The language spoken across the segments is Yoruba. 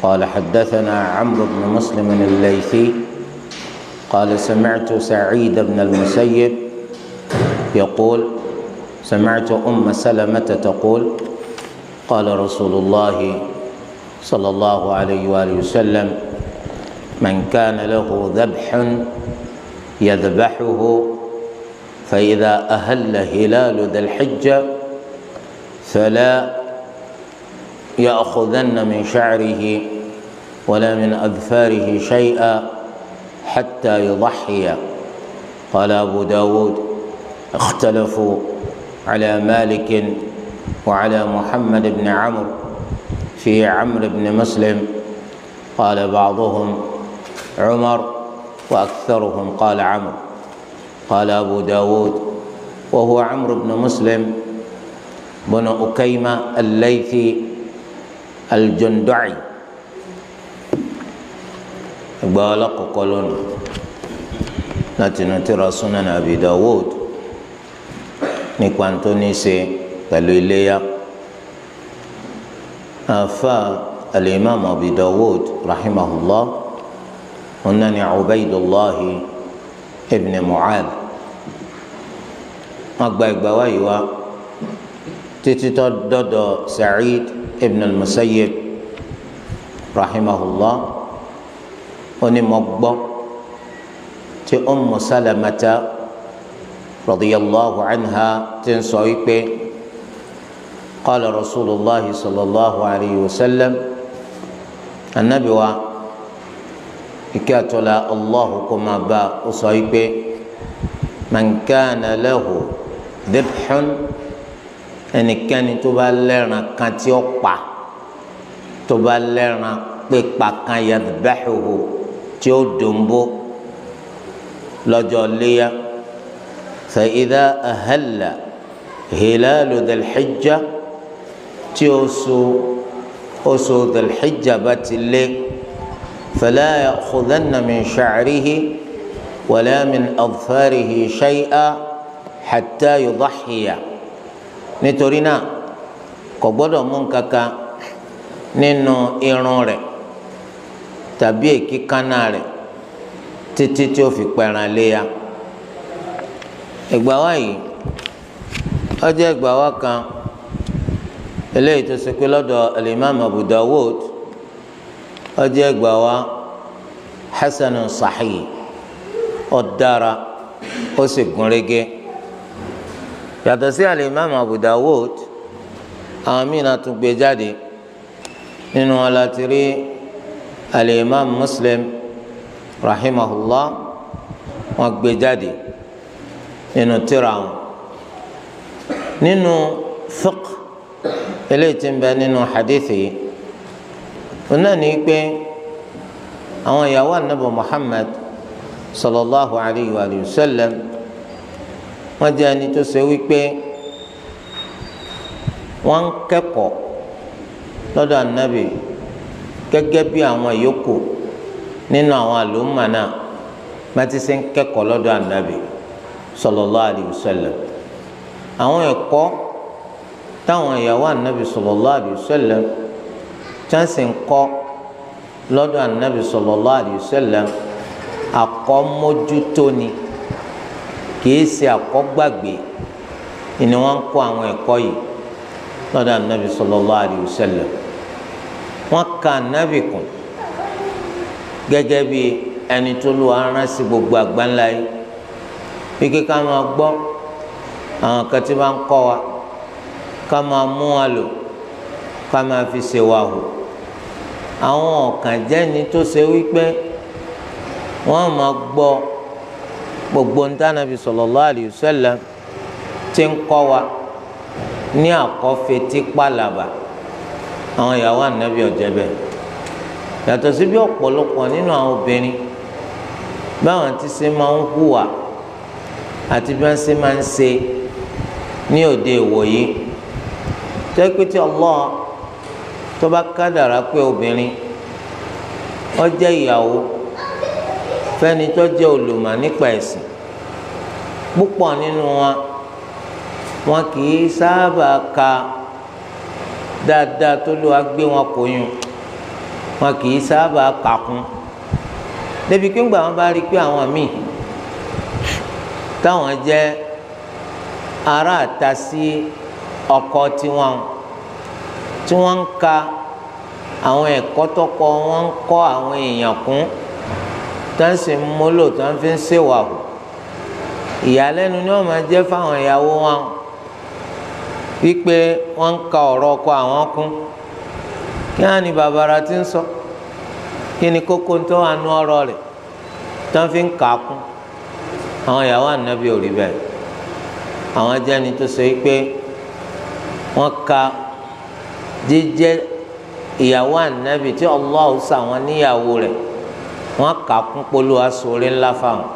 قال حدثنا عمرو بن مسلم الليثي قال سمعت سعيد بن المسيب يقول سمعت أم سلمة تقول قال رسول الله صلى الله عليه وآله وسلم من كان له ذبح يذبحه فإذا أهل هلال ذي الحجة فلا يأخذن من شعره ولا من أظفاره شيئا حتى يضحي. قال أبو داود اختلفوا على مالك وعلى محمد بن عمرو في عمرو بن مسلم، قال بعضهم عمر وأكثرهم قال عمرو. قال أبو داود وهو عمرو بن مسلم بن أكيمة الليثي الجندعي. قالوا láti tírà Sunan Abi Dawud nípa tó ní ṣe pẹ̀lú iléyà. Afa al-Imam Abi Dawud rahimahullah onani Ubaydullahi ibn Mu'adh. Wọ́n gba ìgbà wáyé wa títí tó dọ́dọ̀ Sa'id ibn al-Musayyib rahimahullah. Ó ní mo gbọ́ tí Ummu Salamata radiyallahu anha ti ń sọ wípé qala Rasulullahi sallallahu alayhi wa sallam, anabi wa ìkẹ́ àtọ́lá Allahu kó máa bá ó sọ wípé man kana lahu dhibhun, ẹnikẹ́ni tó bá lẹ́ran kan tí ó pa, tó bá lẹ́ran pípa kan yadhbahuhu tí ó dòńbó lọ́jọ́ léyà, fa idha ahalla hilalu dhil hijja, tí oṣù dhil hijja bá ti lé, fala ya'khudhanna min sha'rihi wala min adfarihi shay'an hatta yudahhiya. Nítorí náà kò gbọ́dọ̀ mú nǹkankan nínú irun rẹ̀ tàbí èékánná rẹ̀ títí tí ó fi pẹran léya. Ìgbà wa yìí ó jẹ́ ìgbà wa kan eléyìí tó ṣe pé lọ́dọ̀ al-Imam Abu Dawud ó jẹ́ ìgbà wa hasanun sahih, ó dára ó sì gúnrégé. Yàtọ̀ sí al-Imam Abu Dawud, àwọn míì náà tún gbé jáde. Nínú wọn láti rí al-Imam Muslim rahimahullah, wọn gbé jáde nínú tírà wọn. Nínú fiqh eléyìí tí ń bẹ nínú hadithi yìí, wọn náà ní pé àwọn ìyàwó anabi Muhammad sallallahu alayhi wa sallam, wọ́n jẹ́ ẹni tó ṣe wípé wọ́n ń kẹ́kọ̀ọ́ lọ́dọ̀ anabi gẹ́gẹ́ bí àwọn yòókù nínú àwọn àlùmọ́ náà bá ti ṣe ń kẹ́kọ̀ọ́ lọ́dọ̀ anabi sallallahu alayhi wa sallam. Àwọn ẹ̀kọ́ táwọn ìyàwó anabi sallallahu alayhi wa sallam tí wọ́n sì ń kọ́ lọ́dọ̀ anabi sallallahu alayhi wa sallam, àkọ́mójútó ni, kìí ṣe àkọ́gbàgbé ni wọ́n ń kọ́ àwọn ẹ̀kọ́ yìí lọ́dọ̀ anabi sallallahu alayhi wa sallam. Wọ́n ka anabi kún gẹ́gẹ́ bí ẹni tó lù arán sí gbogbo àgbáńlá yìí, bí kíkà máa gbọ́ àwọn kan tí wọ́n ń kọ́ wa, ká máa mú wa lò, ká máa fi ṣe wa hù. Àwọn ọ̀kàn jẹ́ni tó ṣe wípé wọ́n máa gbọ́ gbogbo ntànàbí sallallahu alayhi wa sallam tí ń kọ́ wa ní àkọ́fetí pàlàbà. Àwọn ìyàwó ànábì ọ̀jẹ̀ bẹ́ẹ̀. Yàtọ̀ sí bí ọ̀pọ̀lọpọ̀ nínú àwọn obìnrin báwọn ti ṣe máa ń hùwà àti bí wọ́n ṣe máa ń ṣe ní òde ìwòyí, tó pé tí Allah tó bá kádàrá pé obìnrin ó jẹ́ ìyàwó fẹ́ni tó jẹ́ olùmọ̀ nípa ẹ̀sìn, púpọ̀ nínú wọn kì í sábà ka dáadáa tó lù wá gbé wọn kò yún, Wọn kì í sábà kàkún débi pé ńgbà wọn bá rí pé àwọn míì táwọn jẹ́ ará àta sí ọkọ tiwọn tí wọ́n ń ka àwọn ẹ̀kọ́ tọkọ wọn ń kọ́ àwọn èèyàn kún, tó ń sì ń múlò, tó ń fi ń ṣèwà hù, ìyàlẹ́nu ni wọ́n máa jẹ́ fáwọn ìyàwó wọn wípé wọ́n ń ka ọ̀rọ̀ ọkọ àwọn kún. Kí á ní bàbàrà tí ń sọ, kí ni kókó tó wà nú ọ̀rọ̀ rẹ̀ tó ń fi ń kà á kún? Àwọn ìyàwó ànábì ò rí bẹ́ẹ̀. Àwọn jẹ́ni tó ṣe wípé wọ́n ka jíjẹ́ ìyàwó ànábì tí Allah ṣà wọ́n níyàwó rẹ̀, wọ́n kà á kún polówó aṣọre ńlá fáwọn.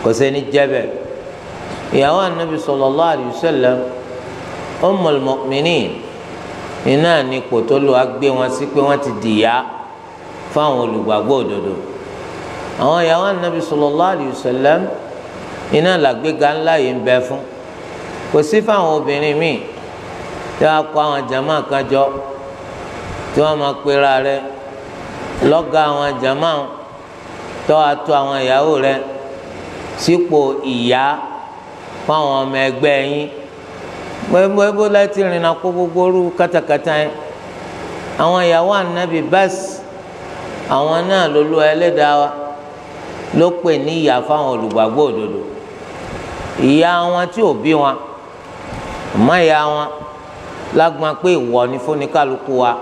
Kò sẹ́ni jẹ́ bẹ́ẹ̀. Ìyàwó ànábì sallallahu alayhi wa sallam, Ummul Mu'minin, iná ní kò tó lò á gbé wọn sí pé wọ́n ti dìyà fáwọn olùgbàgbọ́ òdodo. Àwọn ìyàwó ànábì sallallahu alayhi wa sallam iná làgbéga ńlá yìí ń bẹ fún. Kò sí fáwọn obìnrin míì tí wọ́n kó àwọn jàmáà kan jọ tí wọ́n máa pera rẹ̀ lọ́gàá àwọn jàmáà tó wàá tó àwọn ìyàwó rẹ̀ sípò ìyá fáwọn ọmọ ẹgbẹ́ yín. Gbogbo láti rìnnà kó gbogbo orú kátàkátà yẹn. Àwọn ìyàwó ànábì bẹ́ẹ̀sì àwọn náà lolú ẹlẹ́dàá wa ló pè ní ìyá fáwọn olùgbàgbọ́ òdodo. Ìyá wọn tí ò bí wọn, àmọ́ ìyá wọn lágbọn pé ìwọ ni fóníkálukú wa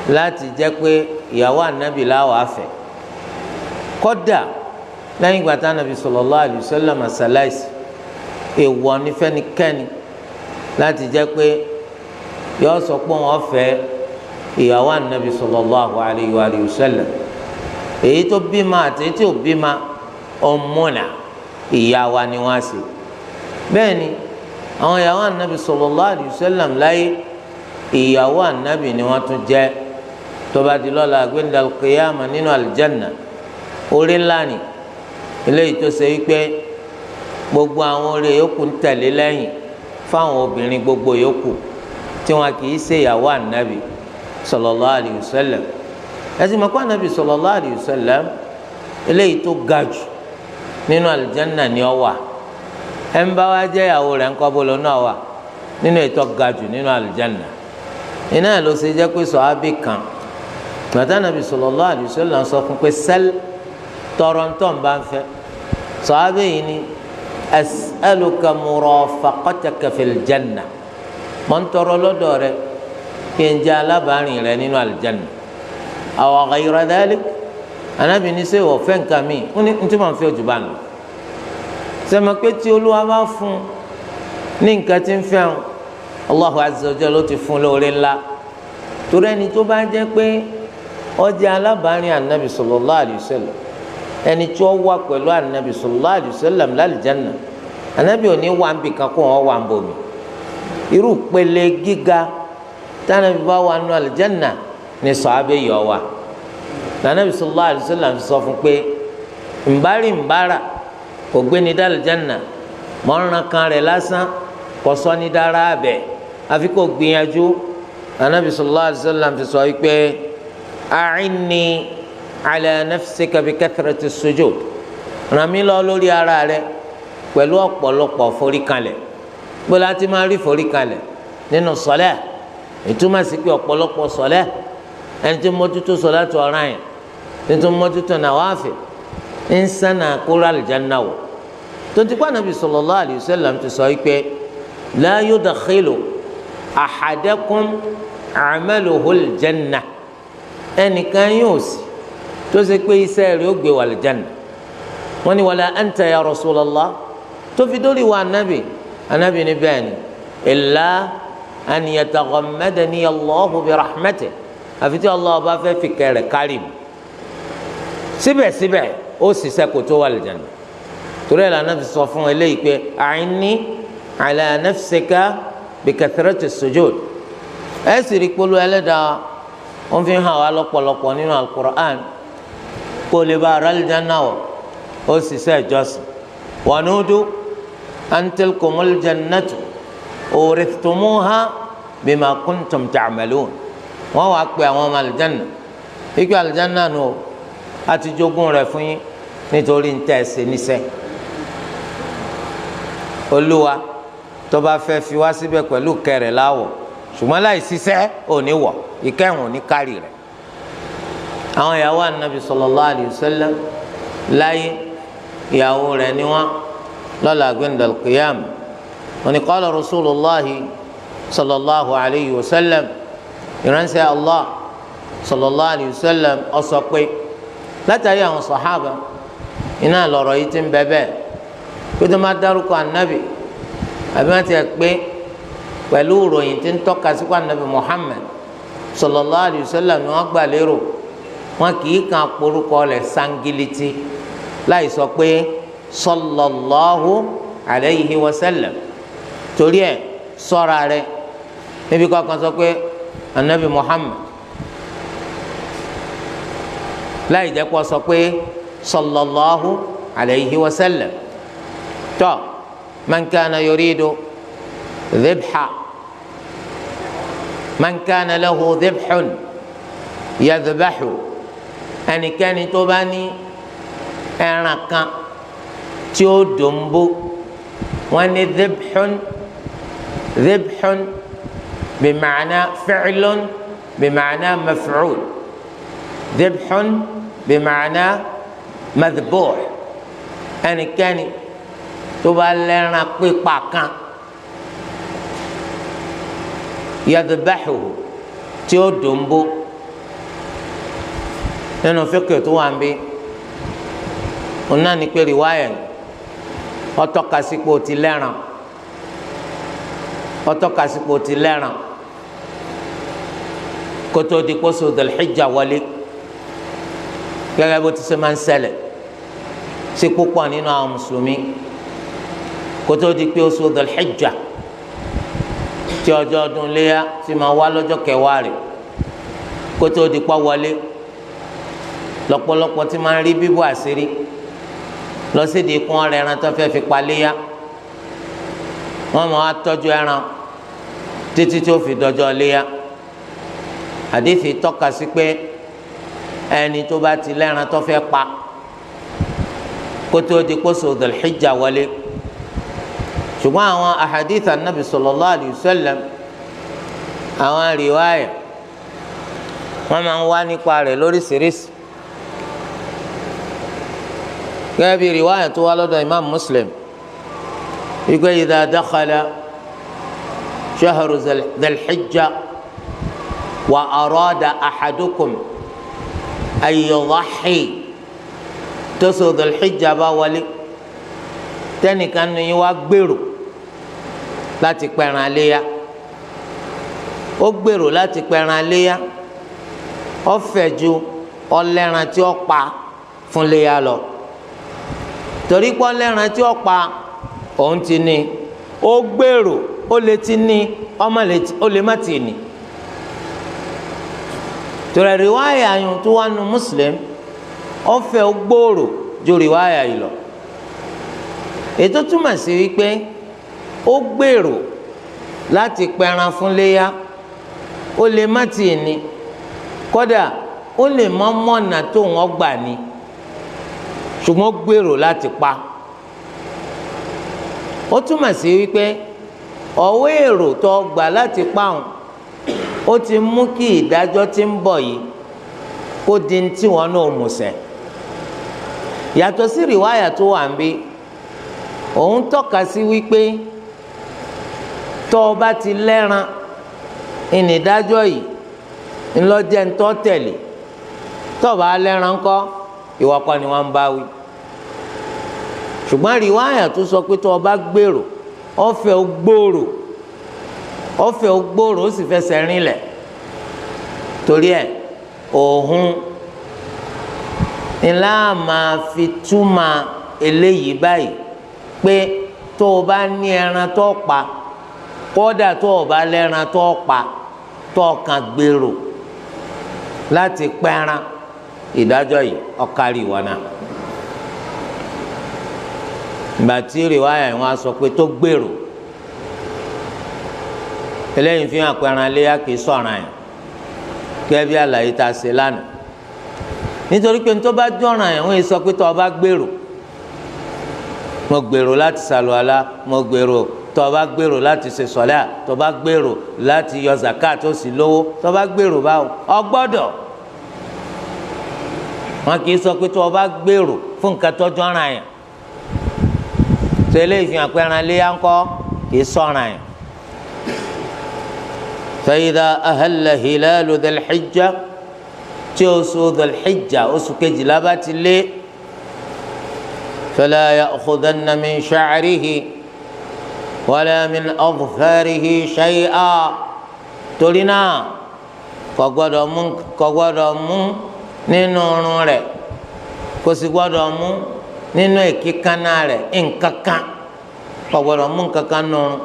láti jẹ́ pé ìyàwó ànábì láwàá fẹ́. Kódà lẹ́yìn ìgbà tá ànábì sallallahu alaihi wasallam ṣaláìsí, ìwọ ni fẹ́nikẹ́ni láti jẹ́ pé yọ sọ pé wọ́n fẹ́ ìyàwó ànábì sallallahu alaihi wa sallam. Èyí tó bímọ àti èyí tí ò bímọ, ọmọnà ìyá wa ni wọ́n ṣe. Bẹ́ẹ̀ ni àwọn ìyàwó ànábì sallallahu alaihi wasallam láyé, ìyàwó ànábì ni wọ́n tún jẹ́ tó bá di lọ́la gbẹ̀ndàl qiyama nínú àlìjánà. Orí ńlá ni eléyìí tó ṣe wípé gbogbo àwọn orí yòókù ń tẹ̀lé lẹ́yìn fáwọn obìnrin gbogbo yòókù tí wọn kì í ṣe ìyàwó ànábì sallallahu alaihi wasallam. Ẹsìn mọ̀kọ́ ànábì sallallahu alaihi wasallam eléyìí tó ga jù nínú àlìjánà ni ọ wà. Ẹ̀ ń bá wa jẹ́ ìyàwó rẹ̀ ńkọ́ bolo náà wà nínú ètò ga jù nínú àlìjánà. Iná ló ṣe jẹ́ pé sọ̀hábì kan gbàtà ànábì sallallahu alaihi wasallam sọ fún pé sẹ́l tọrọntọ́ ń bá ń fẹ́. Sọ̀hábì yìí ni as'aluka murafaqataka fil janna, mọ̀ ń tọrọ lọ́dọ̀ rẹ kí n jẹ́ alábàárìn rẹ nínú àlìjánà. Aw ghayra dhalik, Ànábì ní sẹ́ wọ́n fẹ́ nǹkan mi ó ní ntí màá fẹ́ ojú bá nù. Sẹ́mi pé tí Olúwa bá fún ní nǹkan tí ń fẹ́ hàn, Allahu azza wa jalla ló ti fún lóore ńlá. Torí ẹni tó bá jẹ́ pé ó jẹ́ alábàárìn Ànábì sallallahu alayhi wa sallam, ẹni tí ó wà pẹ̀lú Ànábì sallallahu alayhi wa sallam lálìjánà, Ànábì ò ní wà ń bì kan kó wọn wà ń bomi. Irú pele gíga tánàbí bá wà nù àlìjánà ni sọ̀hábẹ́ yọ̀ wà. Ànábì sallallahu alayhi wa sallam sọ fún pé nbárí nbára kò gbé ní dálìjánà, mọ̀ràn kan rẹ̀ lásán kò sọ ní dára abẹ àfi kò gbìyànjú. Ànábì sallallahu alayhi wa sallam fi sọ wípé a'inni ala nafsika bi kathrati sujud, ràn mí lọ lórí ara rẹ pẹ̀lú ọ̀pọ̀lọpọ̀ foríkanlẹ̀. Gbọ́dọ̀ láti máa rí foríkanlẹ̀ nínú sọlẹ́, ìtumọ̀ sí pé ọ̀pọ̀lọpọ̀ sọlẹ́, ẹni tí mójútó sọlẹ́ tó ọ̀ràn yẹn, ẹni tí mójútó nàwáfẹ̀ ń sànà kóra àlùjánnà wọ̀. Tonti pa Ànábì sallallahu alayhi wa sallam ti sọ wípé la yudkhilu ahadakum amaluhu aljanna, ẹnìkan yóò sì tó ṣe pé iṣẹ́ rẹ̀ ó gbé wà àlùjánnà. Wọ́n ní wala anta ya Rasulallah, tó fi dórí wa Ànábì. Ànábì ní bẹ́ẹ̀ ni illa an yataghammadani Allahu bi rahmatihi, àfi tí Allah bá fẹ́ fi kẹrẹ̀ kárì mi. Síbẹ̀síbẹ̀ ó ṣiṣẹ́ kó tó wà àlùjánnà. Torí ẹ̀ lànà fi sọ fún eléyìí pé a'inni ala nafsika bi kathrati sujud. Ẹ sì rí polú ẹlẹ́dàá wọ́n fi hàn wá lọ́pọ̀lọpọ̀ nínú al-Qur'an kó lè bá ara àlùjánnà wọ̀, ó ṣiṣẹ́ ìjọsìn. Wa nudu an tilkumul jannatu urithumuha bima kuntum ta'malun. Wọ́n wàá pe àwọn ọmọ àlùjánnà Ikú aljanna nù o, a ti jogún rẹ̀ fún yín nítorí ń tẹ̀ ṣe níṣẹ́. Olúwa tó bá fẹ́ fi wá síbẹ̀ pẹ̀lú kẹrẹ̀ láwọ̀, ṣùgbọ́n láì ṣiṣẹ́ ò ní wọ̀, ìkẹhùn ò ní kárì rẹ̀. Àwọn ìyàwó anabi sallallahu alayhi wa sallam láyé, ìyàwó rẹ̀ ni wọ́n lọ́la gbẹ̀ndàl qiyam. Wọ́n ní qala rasulullahi sallallahu alayhi wa sallam, ìránṣẹ́ Allah sallallahu alayhi wa sallam ó sọ pé látàrí àwọn sàhábà iná lọ̀rọ̀ yìí ti ń bẹ bẹ́ẹ̀ pé tó máa dárúkọ anabi àbí wọ́n ti ẹ̀ pé pẹ̀lú ìròyìn tí ń tọ́ka sí pé anabi Muhammad sallallahu alayhi wa sallam ni wọ́n gbà lérò, wọn kì í kan porúkọ rẹ̀ sangiliti láì sọ pé sallallahu alayhi wa sallam. Torí ẹ̀ sọ́ra rẹ̀ níbi kankan sọ pé anabi Muhammad láì jẹ́ kó sọ pé sallallahu alayhi wa sallam. Tó man kana yuridu dhibha, man kana lahu dhibhun yadhbahu, ẹnikẹ́ni tó bá ní ẹran kan tí ó dòńbó, wọ́n ní dhibhun, dhibhun bima'na fi'lun bima'na maf'ul, dhibhun bima'na madhbuh, ẹnikẹ́ni tó bá lẹ́ran pípa kan yadhbahu tí ó dòńbó. Nínú fíkì tó wà ń bí òun náà ní pé rìwáyà ọtọ́ka sípò ti lẹ́ràn, ọtọ́ka sípò ti lẹ́ràn kótó di kóso Dhul-Hijjah wọlé, gẹ́gẹ́ bó ti ṣe máa ń ṣẹlẹ̀ sí púpọ̀ nínú àwọn mùsùlùmí kótó di pé oṣù Dhul-Hijjah tí ọjọ́ ọdún léyà ti máa wá lọ́jọ́ kẹwàá rẹ̀ kótó di pọ́ wọlé, lọ́pọ̀lọpọ̀ tí máa ń rí bíbọ̀ àṣírí lọ sí di kún ọ̀rẹ́ ẹran tó fẹ́ fi paléyà, wọ́n máa tọ́jú ẹran títí tó fi dọjọ́ léyà. Àdìsí tọ́ka sí pé ẹni tó bá ti lẹ́ran tó fẹ́ pa kótó di kóso Dhul-Hijjah wọlé. Ṣùgbọ́n àwọn àhàdìsí Ànábì sallallahu alayhi wa sallam, àwọn rìwáyà wọ́n máa ń wá nípa rẹ̀ lóríṣiríṣi, gẹ́gẹ́ bí riwaya tó wá lọ́dọ̀ imam Muslim wípé idha dakhala shahru Dhul-Hijjah wa arada ahadukum an yudahhi, tóso Dhul-Hijjah bá wọlé tẹ́nìkan ní yín wá gbèrò láti pẹran léyà, ó gbèrò láti pẹran léyà, ó fẹ̀ ju ọlẹ́ran tí ó pa fún léyà lọ, torí pé ọlẹ́ran tí ó pa òun ti ní, ó gbèrò ó lè ti ní, ọmọ ó lè má ti ní. Torí rìwáyà yìí tó wà nù Muslim ó fẹ̀ ó gbòòrò ju rìwáyà yìí lọ. Ètò túmọ̀ sí wípé ó gbèrò láti pẹran fún léyà, ó lè má ti ní, kódà ó lè mọ́ mọ́nà tó wọ́n gbà ní, ṣùgbọ́n gbèrò láti pa. Ó túmọ̀ sí wípé ọ̀wọ́ èrò tó gbà láti pa òun ó ti mú kí ìdájọ́ tí ń bọ̀ yìí kó di ní tí wọn náà mú ṣẹ. Yàtọ̀ sí rìwáyà tó wà ń bí, òun tọ́ka sí wípé tó o bá ti lẹ́ran ìnìdájọ́ yìí ńlọ́jẹ́ ńtọ́ tẹ̀lé, tó o bá lẹ́ran ńkọ́ ìwọ kọ́ ni wọ́n ń bá wí. Ṣùgbọ́n rìwáyà tó sọ pé tó o bá gbèrò ọ̀fẹ́ ó gbòòrò, ọ̀fẹ́ ó gbòòrò, ó sì fẹsẹ̀ rinlẹ̀. Torí ẹ̀ òun ńlá máa fi túmọ̀ eléyìí báyìí pé tó o bá ní ẹran tó pa, kódà tó o bá lẹ́ran tó pa, tó o kàn gbèrò láti pẹran, ìdájọ́ yìí ó kárí ìwọ náà. Ìgbà tí rìwáyà yìí wọ́n á sọ pé tó gbèrò, eléyìí fi hàn pé ẹran léyà kì í sọ̀ràn yẹn, gẹ́gẹ́ bí àlàyé tá a ṣe lánàá. Nítorí pé tó bá jọ̀ràn yẹn, wọ́n sọ pé tó o bá gbèrò, mo gbèrò láti ṣàlùwàlá, mo gbèrò, tó o bá gbèrò láti ṣe sọ̀lá, tó o bá gbèrò láti yọ zakat ó sì lówó, tó o bá gbèrò báwo o gbọ́dọ̀. Wọn kì í sọ pé tó o bá gbèrò fún nǹkan tó jọ̀ràn yẹn. Tó eléyìí fi hàn pé ẹran léyà ńkọ́ kì í sọ̀ràn yẹn. Fa idha ahalla hilalu dhil hijja, tí oṣù dhil hijja oṣù kejìlá bá ti lé, fala ya'khudanna min sha'rihi wala min adfarihi shay'a. Torí náà kò gbọ́dọ̀ mú nínú irun rẹ̀, kò sì gbọ́dọ̀ mú nínú èékánná rẹ̀ nǹkankan, kò gbọ́dọ̀ mú nǹkankan nínú irun,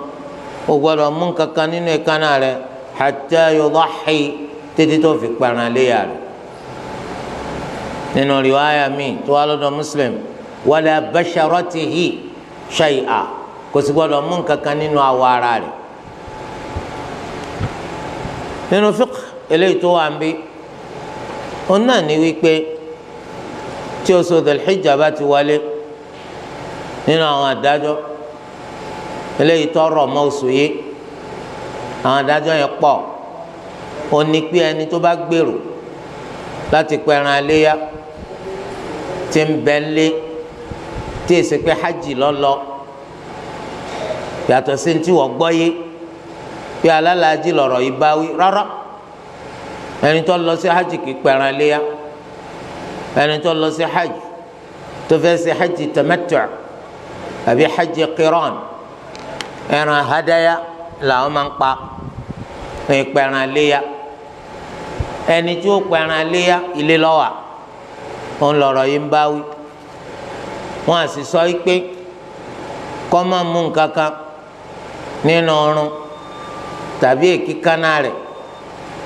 kò gbọ́dọ̀ mú nǹkankan nínú èékánná rẹ̀ hatta yudahhi, títí tó fi pẹran léyà rẹ̀. Nínú riwaya mi tó wà lọ́dọ̀ Muslim, wala basharatihi shay'a, kò sì gbọ́dọ̀ mú nǹkankan nínú awọ ara rẹ̀. Nínú fiqh eléyìí tó wà ń bí, òun náà ní wípé tí oṣù Dhul-Hijjah bá ti wọlé, nínú àwọn àdájọ́ eléyìí tó rọ̀ mọ́ oṣù yìí, àwọn àdájọ́ yẹn pọ̀. Ó ní pé ẹni tó bá gbèrò láti pẹran iléyá tí ń bẹ lé, tí èsì pé hajj lọ́lọ́, yàtọ̀ sí ti wọ́n gbọ́ yé pé alálàájì lọ̀rọ̀ yìí bá wí, rárá. Ẹni tó lọ sí hajj kì í pẹran iléyá. Ẹni tó lọ sí hajj tó fẹ́ ṣe hajj tamattu àbí hajj qiran, ẹran hadaya làwọn máa ń pa, ní pẹran iléyá. Ẹni tí ó pẹran iléyá ilé lọ́wà, òun lọ̀rọ̀ yìí ń bá wí. Wọ́n á sì sọ pé kó má mú nǹkan kan nínú ọrùn tàbí èkíkánná rẹ̀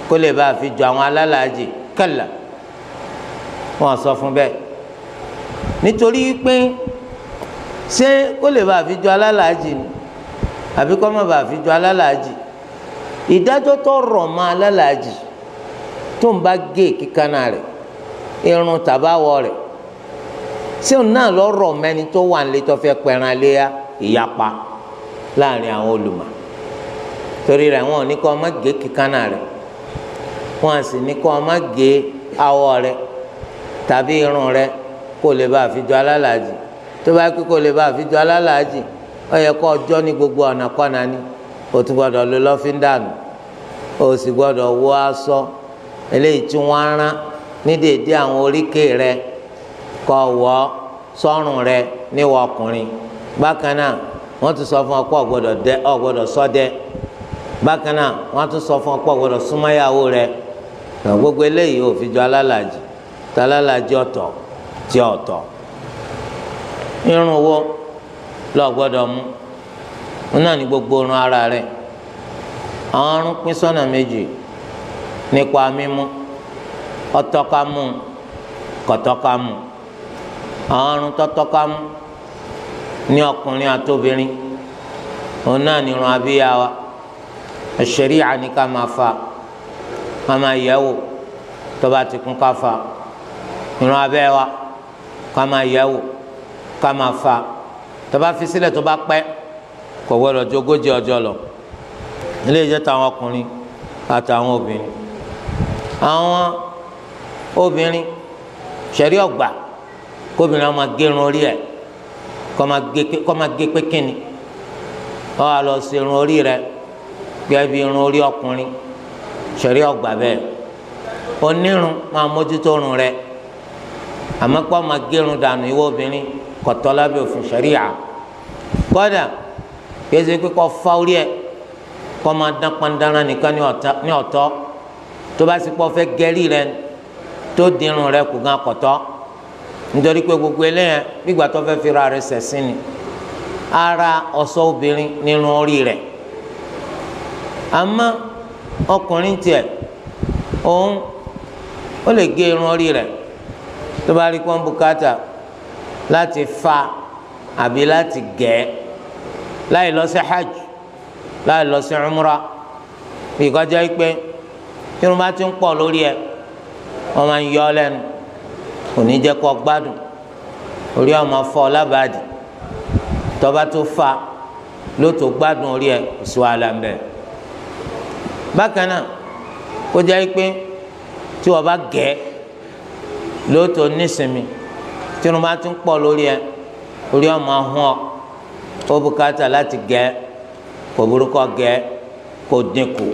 kó lè bá a fi jọ àwọn alálàájì. Kalla, wọ́n sọ fún bẹ́ẹ̀, nítorí pé ṣé kó lè bá a fi jọ alálàájì ni àbí kó má bá a fi jọ alálàájì? Ìdájọ́ tó rọ̀ mọ́ alálàájì tó ń bá gé èkíkánná rẹ̀, irun tàbáwọ̀ rẹ̀, ṣé òun náà lọ rọ̀ mẹ́ni tó wà nílé tó fẹ́ pẹran léyà? Ìyapa láàrin àwọn olùmọ̀. Torí rẹ̀ wọn ò ní kó má gé kíkánná rẹ̀, wọn à sì ní kó má gé awọ rẹ̀ tàbí irun rẹ̀ kó lè bá a fi jọ alálàájì. Tó bá kí kó lè bá a fi jọ alálàájì, ó yẹ kó ọjọ́ ní gbogbo ọ̀nà kọ́nà ni. O tún gbọ́dọ̀ lo lọ́fíńdà nù, o sì gbọ́dọ̀ wọ aṣọ eléyìí tí wọ́n rán ní déédéé àwọn oríkèé rẹ̀ kó wọ̀ sọ́rùn rẹ̀ níwọ̀ ọkùnrin. Bákan náà wọ́n tún sọ fún ọ pé ò gbọ́dọ̀ ṣọdẹ. Bákan náà wọ́n tún sọ fún ọ pé ò gbọ́dọ̀ súnmọ́yàwó rẹ̀. Gbogbo eléyìí ò fi jọ alálàájì. Tálálàájì ọ̀tọ̀ tí ọ̀tọ̀. Irun wo lọ gbọ́dọ̀ mú? Wọn náà ní gbogbo irun ara rẹ̀. Àwọn irun pín sọ́nà méjì nípa mímú. Ọ̀tọ̀ ká mú, kọ̀tọ̀ ká mú. Àwọn irun tọ́tọ́ ká mú ní ọkùnrin àtobìnrin, òun náà ní irun abíyá wa. Ṣẹ̀ríà ní ká máa fa, ká máa yẹ̀ wò tó bá ti kún ká fa. Irun abẹ́ wa ká máa yẹ̀ wò, ká máa fa. Tó bá fi sílẹ̀ tó bá pẹ́, kò gbọ́dọ̀ ju 40 ọjọ́ lọ. Ilé ìjẹ́ tàwọn ọkùnrin àtàwọn obìnrin. Àwọn obìnrin, ṣẹ̀ríà ọgbà kóbìnrin ọmọ gérun orí ẹ̀, kọ́ máa gé pé kíni, ọ wá lọ sí irun orí rẹ̀ gẹ́gẹ́ bí irun orí ọkùnrin. Ṣẹ̀ríà ọgbà bẹ́ẹ̀. Onírun máa mójútó irun rẹ̀, àmọ́ pé ọmọ gérun dànù ìwọ obìnrin kò tọ́ lábẹ́ òfin ṣẹ̀ríà. Kódà kìí ṣe pé kó fa orí ẹ̀ kó máa dán pandara nìkan ní ọ̀tọ̀. Tó bá sì pọ̀ fẹ́ gẹ́rì rẹ̀ tó dirun rẹ̀ kù gan kò tọ́, nítorí pé gbogbo eléyẹn gbígbà tó fẹ́ fi ra rẹ̀ sẹ̀sìn ni. Ara ọ̀ṣọ́ obìnrin nínú orí rẹ̀. Àmọ́ ọkùnrin tiẹ̀, òun ó lè gé irun orí rẹ̀ tó bá rí pọ́n bùkátà láti fa àbí láti gẹ̀ láì lọ sí hajj, láì lọ sí umra. Ìkọjá pé irun bá ti ń pọ̀ lórí ẹ̀, wọ́n máa ń yọ ọ́ lẹ́nu. Kò ní jẹ́ kó gbádùn, orí ọmọ fọ́ lábàádì. Tọ́ba tó fa ló tó gbádùn orí ẹ̀, kò sí wàhálà ń bẹ̀. Bákan náà, kó jẹ́ pé tí wọ́n bá gẹ̀ ló tó nísinmi. Tí wọ́n bá tún pọ̀ lórí ẹ̀, orí ọmọ hún ọ, ó bùkátà láti gẹ̀. Kò burúkọ gẹ̀, kò dínkù,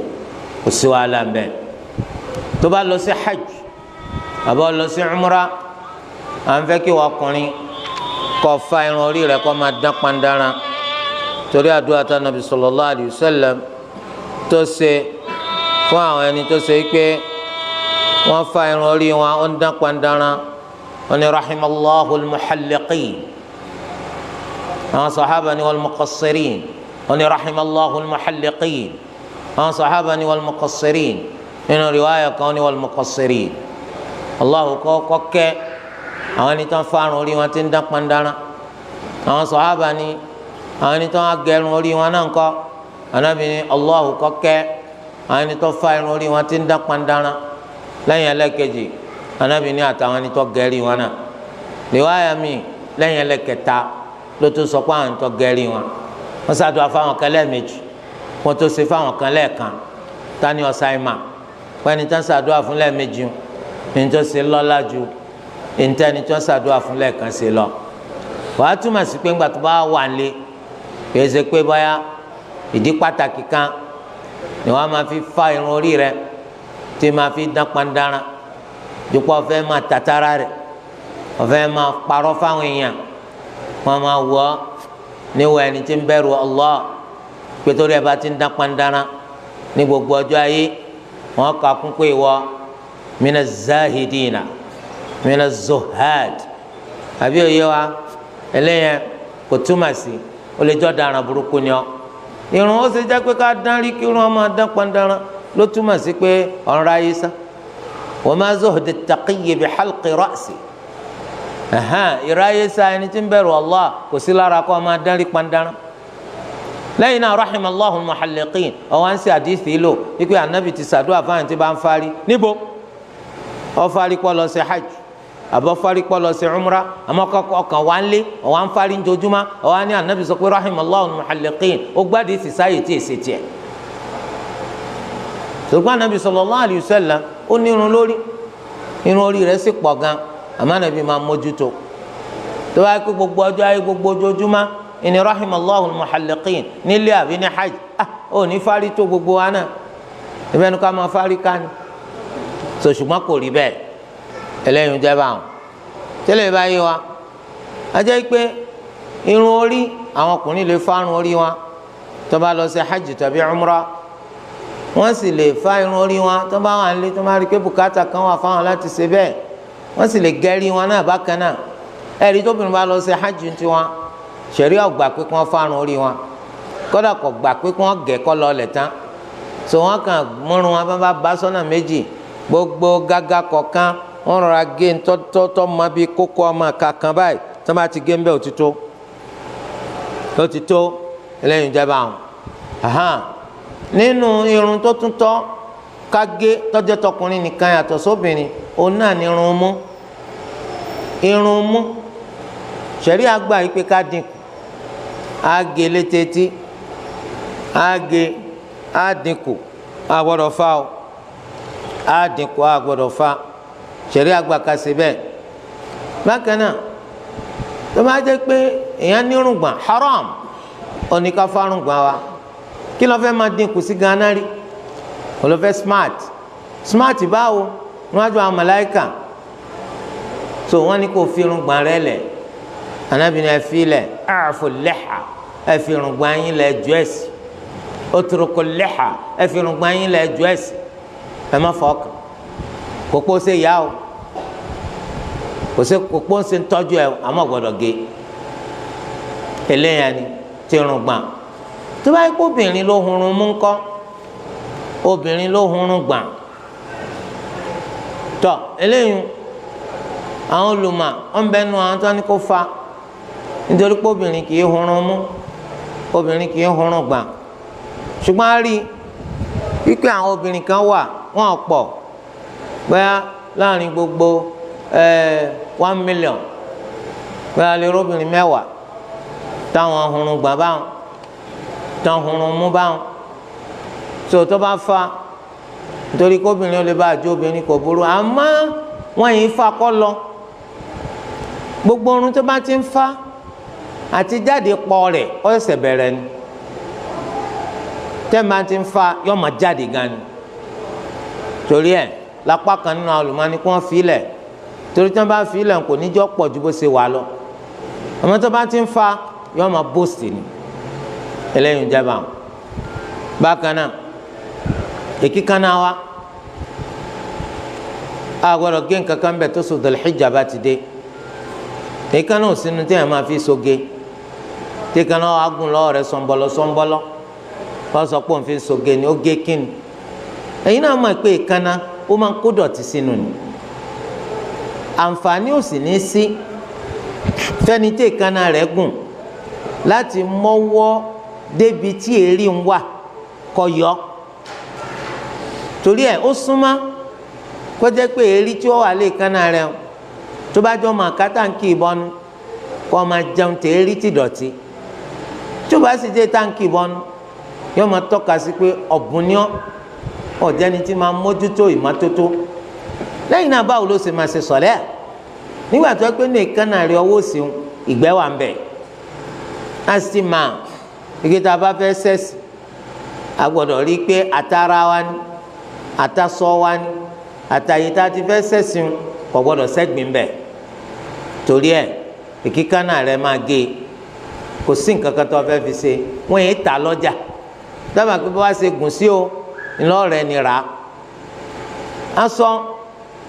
kò sí wàhálà ń bẹ̀. Tó bá lọ sí hajj àbọ̀ lọ sí umra, à ń fẹ́ kí wọ́n ọkùnrin kó fa irun orí rẹ̀ kó máa dán pandara, torí àdúrà tá nàbì sallallahu alayhi wa sallam tó ṣe fún àwọn ẹni tó ṣe pé wọ́n fa irun orí wọn ó ń dán pandara. Wọ́n ní rahimallahu al-muhalliqin, àwọn sàhábà ni wal-muqassirin. Wọ́n ní rahimallahu al-muhalliqin, àwọn sàhábà ni wal-muqassirin. Nínú riwaayà kan ní wal-muqassirin, Allahu kọ́ kẹ́ àwọn ẹni tó ń fa irun orí wọn ti ń dán pandara. Àwọn sàhábà ni àwọn ẹni tó ń gẹrun orí wọn náà ń kọ́. Ànábì ní Allahu kó kẹ́ àwọn ẹni tó fa irun orí wọn ti ń dán pandara. Lẹ́yìn ẹlẹ́kejì, Ànábì ní àtàwọn ẹni tó gẹrí wọn náà. Riwaya mi, lẹ́yìn ẹlẹ́kẹta ló tó sọ pé àwọn ẹni tó gẹrí wọn. Wọ́n ṣàdúrà fáwọn kan lẹ́ẹ̀mejì, wọ́n tó ṣe fáwọn kan lẹ́ẹ̀kan. Tani ọ̀sà ìmà wọ́n ẹni tó ń ṣàdúrà fún lẹ́ẹ̀mejì ní tó ṣe lọ́lá ju ntẹni tó ń ṣàdúrà fún lẹ́ẹ̀kan ṣe lọ. Wàá túmọ̀ sí pé ńgbà tó bá wà lé, kìí ṣe pé báyà ìdí pàtàkì kan ni wọ́n máa fi fa irun orí rẹ tí máa fi dán pandara, dupò ọ̀fẹ́ máa tàtàrà rẹ, ọ̀fẹ́ máa parọ́ fáwọn èèyàn, wọ́n máa wọ̀ níwọ̀ ẹni tí ń bẹ̀rù Allah, pé torí ẹ bá ti ń dán pandara ní gbogbo ọjọ́ ayé, wọ́n kà kún pé ìwọ mina zahidina mina zuhad, àbí òye wa? Ẹlẹ́yìn kò túmọ̀ sí o lè jọ́ daran burúkú ni ọ́. Irun ó ṣe jẹ́ pé ká dán rí kí irun ọmọ dán pandaran ló túmọ̀ sí pé ọ̀nra ayé sá. Wa ma zuhdu at-taqiyyi bi halqi ra'si. Ìráyé sá ẹni tí ń bẹ̀rù Allah kò sí lára kó ọmọ dán rí pandaran. Lẹ́yìn náà, rahimallahu al-muhalliqin, ọ̀wá ń ṣe àdìsí lò wípé ànábì ti sàdúrà fáwọn tí bá ń fárí. Níbo? Ó fárí pọ̀ lọ sí hajj, àbọ̀ fárí pọ̀ lọ sí umra, àmọ́ ọkàn wa ń lé ọ̀wá ń fárí njojúmọ́, ọ̀wá ní ànábì sọ pé rahimallahu al-muhalliqin, ó gbádìí sì sáyè tí èsì tiẹ̀. Ṣùgbọ́n ànábì sallallahu alayhi wa sallam ó ní irun lórí, irun orí rẹ̀ sì pọ̀ gan, àmọ́ ànábì máa mójútó. Tó bá kó gbogbo ọjọ́ ayé gbogbo ojoojúmọ́ ìní rahimallahu al-muhalliqin nílé àbí ní hajj, ó ní fárí tó gbogbo wa náà, ìbẹ́nu ká máa fárí ká ni. So ṣùgbọ́n kò rí bẹ́ẹ̀, ẹlẹ́yin jẹ́ báwọn. Tẹ́lẹ̀ báyìí wa, a jẹ́ pé irun orí àwọn ọkùnrin lè fárun orí wọn tó bá lọ sí hajj tàbí umrah, wọ́n sì lè fa irun orí wọn tó bá wà nílé, tó bá rí pé bùkátà kan wà fáwọn láti ṣe bẹ́ẹ̀, wọ́n sì lè gẹ́rí wọn náà bákan náà. Ẹ̀rí tóbìnrin bá lọ sí hajj tiwọn, ṣẹ̀ríà ò gbà pé kí wọ́n fárun orí wọn, kódà kò gbà pé kí wọ́n gẹ̀ kọ́ lọ lẹ̀ tán. So wọ́n kàn múrun wọn bá bá sọ́nà méjì, gbogbo gágá kọ̀ọ̀kan wọ́n rọra gé ntọ́tọ́ ma bí kókó ọmọ kankan báyìí, tó bá ti gé ń bẹ́ òtítọ́ òtítọ́ ẹlẹ́yin jẹ́ báwọn. Nínú irun tó tún tọ́ ká gé tọ́jọ́ tọkùnrin nìkan yàtọ̀ sóbìnrin, òun náà ní irun mú. Irun mú ṣẹ̀ríà gbà yìí pé ká dínkù, á gé lététí, á gé, á dínkù, á gbọ́dọ̀ fa o, á dínkù, á gbọ́dọ̀ fa. Ṣẹ̀ríà gbà ká ṣe bẹ́ẹ̀. Bákan náà, tó bá jẹ́ pé èèyàn nírùngbọ̀n, haram oníká fárùngbọ̀n wa, kí ló fẹ́ máa dínkù sí ganan rí? Kò ló fẹ́ smart smart báwo níwájú àwọn màláíkà? So wọ́n ní kó fi irùngbọ̀n rẹ lẹ̀. Ànábì ní ẹ fi lẹ̀, a'fu liha, ẹ fi irùngbọ̀n yín lẹ̀ ju ẹ̀sì, utruku liha, ẹ fi irùngbọ̀n yín lẹ̀ ju ẹ̀sì, ẹ má fọkàn kókó ṣe yá o, kò sí kókó ṣe ń tọ́jú ẹ, àmọ́ gbọ́dọ̀ gé. Eléyà ni ti irùngbọ̀n. Tó bá yẹ kó obìnrin ló hunrun mú ńkọ́, obìnrin ló hunrun gbọ̀n tọ́, eléyìí àwọn olùmọ̀ wọn bẹ nu àwọn tó ní kó fa, nítorí pé obìnrin kì í hunrun mú, obìnrin kì í hunrun gbọ̀n. Ṣùgbọ́n a rí wípé àwọn obìnrin kan wà, wọn pọ̀ bóyá láàrin gbogbo 1 million bóyá lè róbìnrin 10 táwọn ahunrun gbà báwọn, táwọn ahunrun mú báwọn. Tó tó bá fa nítorí kóbìnrin ó lè bá àjọ obìnrin kò burú, àmọ́ wọ́n yìí fa kọ́ lọ. Gbogbo orun tó bá ti ń fa àti jáde pọ̀ rẹ̀ ó ṣẹ̀ṣẹ̀ bẹ̀rẹ̀ ni. Tẹ́ máa ti ń fa yọ máa jáde gan ni. Torí ẹ̀ lápá kan nínú àwọn olùmọ́ni kí wọ́n fi lẹ̀, torí tí wọ́n bá fi lẹ̀ kò ní jọ́ pọ̀ ju bó ṣe wà lọ. Àmọ́ tó bá ti ń fa yọ máa bóòsì ni. Eléyìí ń jẹba. Bákan náà èkíkaná wa a gbọ́dọ̀ gé nǹkan kan bẹ̀ tó so Dhul-Hijjah bá ti dé. Èkíkaná ò sínú tí yẹn máa fi soge. Tí èkíkaná wa gùn lọ́wọ́ rẹ̀ sọ̀nbọ̀lọ́ sọ̀nbọ̀lọ́, wọ́n sọ pé òun fi soge ni, ó gé kíni. Ẹ̀yin náà mọ̀ pé èkíkaná ó máa ń kó dọ̀tí sínú ni. Àǹfààní ò sì ní sí fẹ́ni tí èkíkaná rẹ̀ gùn láti mọ́wọ́ débi tí èrí ń wà kọ́ yọ. Torí ẹ̀ ó súnmọ́ kó jẹ́ pé èrí tí ó wà lé èkánná rẹ̀ tó bá jọ máa ká táǹkì ìbọnú kó máa jẹun tẹ èrí ti dọ̀tí. Tó bá sì jẹ́ táǹkì ìbọnú yóò máa tọ́ka sí pé ọ̀bùn ni ọ́, ọ̀jẹ́ni tí máa mójútó ìmọ́tótó. Lẹ́yìn náà báwo ló ṣe máa ṣe sọ̀lẹ́ à nígbà tó pé ní èkánná rẹ̀ ọwọ́ òsì ìgbẹ́ wà ń bẹ̀. Á sì máa igi tá a bá fẹ́ sẹ́sì a gbọ́dọ̀ rí i pé àtàrà wa ni, àtàsọ wa ni, àtàyè tá a ti fẹ́ sẹ́sìn kò gbọ́dọ̀ sẹ́gbìn bẹ̀. Torí ẹ̀ ìkíkánná rẹ̀ máa gé e, kò sí nǹkan kan tó fẹ́ fi ṣe, wọ́n yìí ta lọ́jà. Dábàá pé bá wá ṣe gùn sí o ńlọrọ̀ ẹni rà á. A sọ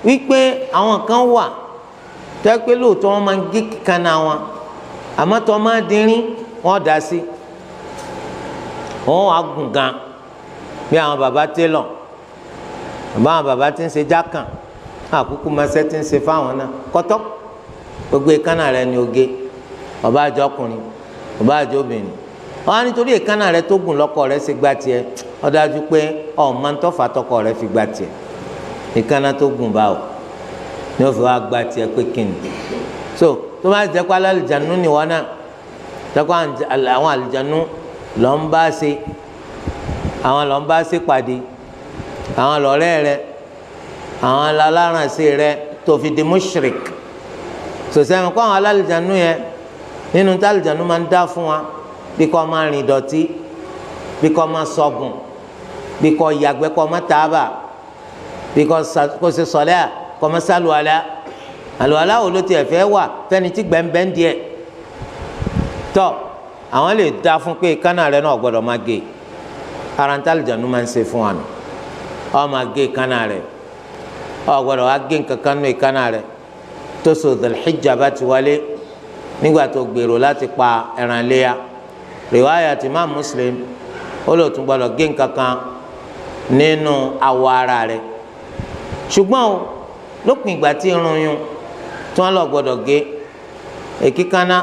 wípé àwọn kan wà tó yẹ pé lóòótọ́ wọ́n máa ń gé kíkánná wọn, àmọ́ tó máa dínrín wọ́n dá sí, wọ́n wá gùn gan bí àwọn baba télọ̀, bàbá àwọn baba tí ń ṣe jákàn, àkúkú mẹsẹ tí ń ṣe fáwọn náà kọtọ. Gbogbo èékánná rẹ̀ ni oge, bàbá àjọ ọkùnrin, bàbá àjọ obìnrin. Wọn á nítorí èékánná rẹ̀ tó gùn lọ́kọ rẹ̀ ṣe gbá tiẹ̀, ó dájú pé ọmọ ntọ́fà tọkọ rẹ̀ fi gbá tiẹ̀. Èékánná tó gùn báwò ni ó fi wá gbá tiẹ̀ pé kíni. So tó bá jẹ́ pé alálìjánu ni wọn náà, jẹ́ pé àwọn àlìjánu lọ́ ń bá ṣe, àwọn lọ́ ń bá ṣe pàdé, àwọn lọ́rẹ́ rẹ, àwọn alárànṣe rẹ tó fi di mushrik. Sòsẹ́mi kó àwọn alálìjánu yẹn nínú tí alìjánu máa ń dá fún wa, bí kò máa rìn dọ̀tí, bí kò máa sọ̀gùn, bí kò yàgbẹ́ kò máa tààbà, bí kò ṣe sọ̀lẹ́ kò máa sálùwàlá. Àlùwàlá wo ló tiẹ̀ fẹ́ wà fẹ́ni tí gbẹ̀ǹbẹ̀ ń diẹ̀? Tọ́ àwọn lè dá fún pé kánà rẹ náà gbọ́dọ̀ máa gé. Ara ń tí alìjánu máa ń ṣe fún wa nù, ọ máa gé kánà rẹ, ọ gbọ́dọ̀ wá gé nǹkan nù ìkánà rẹ tó so Dhul-Hijjah bá ti wọlé nígbà tó gbèrò láti pa ẹran léya. Riwaya ti Imam Muslim ó lò tún gbọ́dọ̀ gé nǹkan kan nínú awọ ara rẹ. Ṣùgbọ́n o lópin ìgbà tí irun yun tí wọ́n lọ gbọ́dọ̀ gé, èkíkánná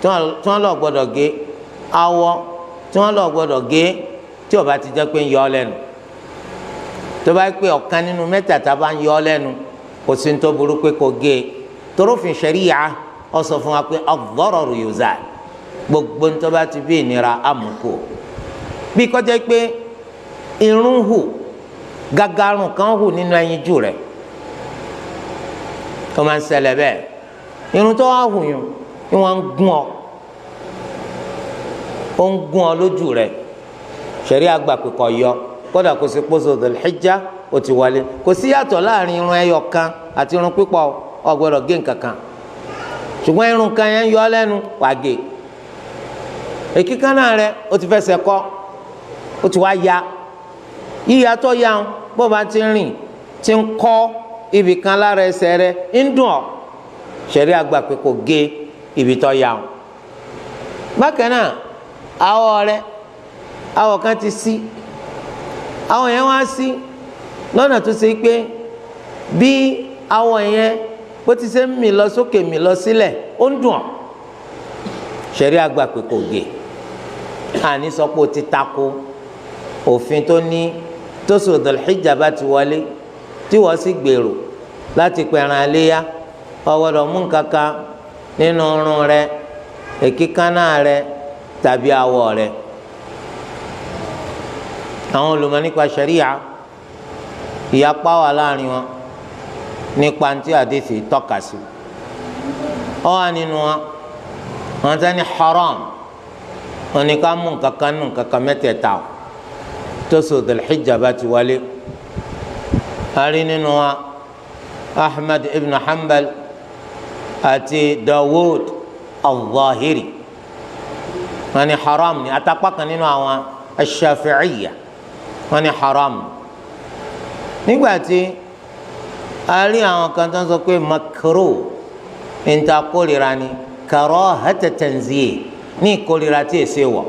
tí wọ́n lọ gbọ́dọ̀ gé, awọ tí wọ́n lọ gbọ́dọ̀ gé, tí ó bá ti jẹ́ pé ń yọ ọ́ lẹ́nu. Tó bá pé ọ̀kan nínú mẹ́tẹ̀ẹ̀ta bá ń yọ ọ́ lẹ́nu, kò sí ní tó burú pé kò gé e. Torófin ṣẹ̀ríyà ó sọ fún wa pé ad-dararu yuzal, gbogbo ní tó bá ti bí ìnira àmukù. Bí kò jẹ́ pé irun hù, gagarun kan hù nínú ẹyinjú rẹ̀, tó máa ń ṣẹlẹ̀ bẹ́ẹ̀. Irun tó wá hù yùn ni wọ́n ń gún ọ, ó ń gún ọ lójú rẹ̀. Ṣẹ̀ríyà gbà pé kò yọ, kódà kò sí pósò Dhul-Hijjah ó ti wọlé. Kò sí yàtọ̀ láàrin irun ẹyọ kan àti irun pípọ̀, ó gbọ́dọ̀ gé nǹkan kan. Ṣùgbọ́n irun kan yẹn ń yọ lẹ́nu, wàá gé. Èkíkánná rẹ̀ ó ti fẹsẹ̀ kọ́, ó ti wá ya. Yíya tó ya ń bó bá ti rìn ti ń kọ́ ibì kan lára ẹsẹ̀ rẹ̀ ń dùn ọ́, ṣẹ̀ríà gbà pé kò gé ibi tó ya ń. Bákan náà awọ rẹ̀, awọ kan ti sí, awọ yẹn wá sí lọ́nà tó ṣe pé bí awọ yẹn bó ti ṣe ń mì lọ sókè mì lọ sílẹ̀ ó ń dùn ọ́, ṣẹ̀ríà gbà pé kò gé. Àní sọ pé o ti tako òfin tó ní tó so Dhul-Hijjah bá ti wọlé tí wọ́n sì gbèrò láti pẹran iléyá, Ó gbọ́dọ̀ mú nǹkankan nínú irun rẹ, èékánná rẹ tàbí awọ rẹ. Àwọn olùmọ̀ nípa ṣẹ̀ríà, ìyapa wà láàrin wọn nípa ntí àdìsí tọ́ka sí. Ó wà nínú wọn, wọn sani haram, wọn ní ká mú nǹkankan nù nǹkankan mẹ́tẹ̀ẹ̀ta tó so Dhul-Hijjah bá ti wọlé. A rí nínú wa Ahmad ibn Hanbal àti Dawud al-Zahiri, wọn ní haram ni, àtàpá kan nínú àwọn Ash-Shafi'iyya wọn ní haram. Nígbà tí a rí àwọn kan tó ń sọ pé makruh, níta kórìíra ni, karahata tanzih, ní ìkórìíra tí èsè wọ̀,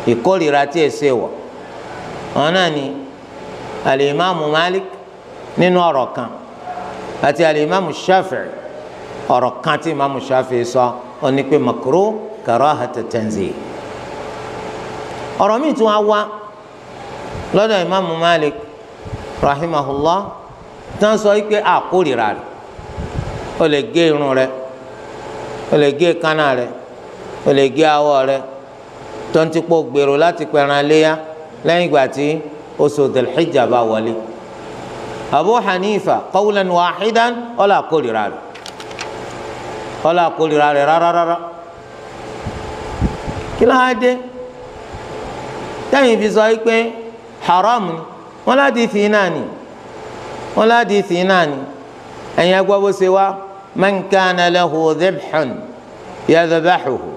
ìkórìíra tí èsè wọ̀. Wọn náà ni alimami Malik nínú ọ̀rọ̀ kan àti alimami Shafi'i, ọ̀rọ̀ kan tí imaamu Shafi'i sọ ó ní pé makruh karahata tanzih. Ọ̀rọ̀ mi tún wá wá lọ́dọ̀ imaamu Malik rahimahullah tí wọ́n sọ pé àkórìíra rẹ̀, ó lè gé irun rẹ̀, ó lè gé kánà rẹ̀, ó lè gé awọ rẹ̀, tó ń tipó gbèrò láti pẹran léyà lẹ́yìn ìgbà tí oṣù Dhul-Hijjah bá wọlé. Abu Hanifa qawlan wahidan ó là kórìíra rẹ̀, ó là kórìíra rẹ̀ rárárárá. Kí ló á dé tẹ́yìn fi sọ pé haram ni? Wọ́n láti fi náà ni, wọ́n láti fi náà ni. Ẹ̀yin ẹgbẹ́ bó ṣe wá, man kana lahu dhibhun yadhbahuhu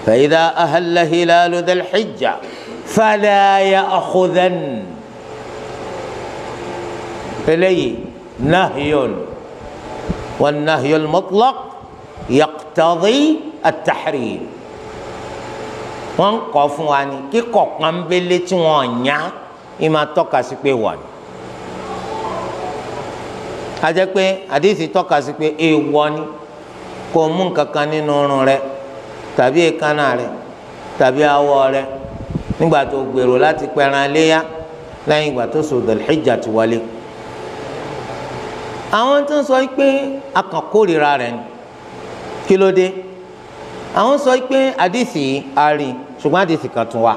fa idha ahalla hilalu Dhul-Hijjah fala ya'khudhan. Eléyìí nahyun, wan nahyul mutlaq yaqtadi at-tahrim. Wọ́n kọ̀ fún wa ni kíkọ̀ pọ́nbélé tí wọ́n yá ìmọ̀ tọ́ka sí pé wọ́n ni. A jẹ́ pé àdìsí tọ́ka sí pé èèwọ̀ ni kò mú nǹkankan nínú irun rẹ tàbí èékánná rẹ tàbí awọ rẹ nígbà tó gbèrò láti pẹran léyà lẹ́yìn ìgbà tó so Dhul-Hijjah ti wọlé. Àwọn tó ń sọ pé a kàn kórìíra rẹ ni, kí ló dé? Àwọn sọ pé àdìsí àárín, ṣùgbọ́n àdìsí kan tún wà.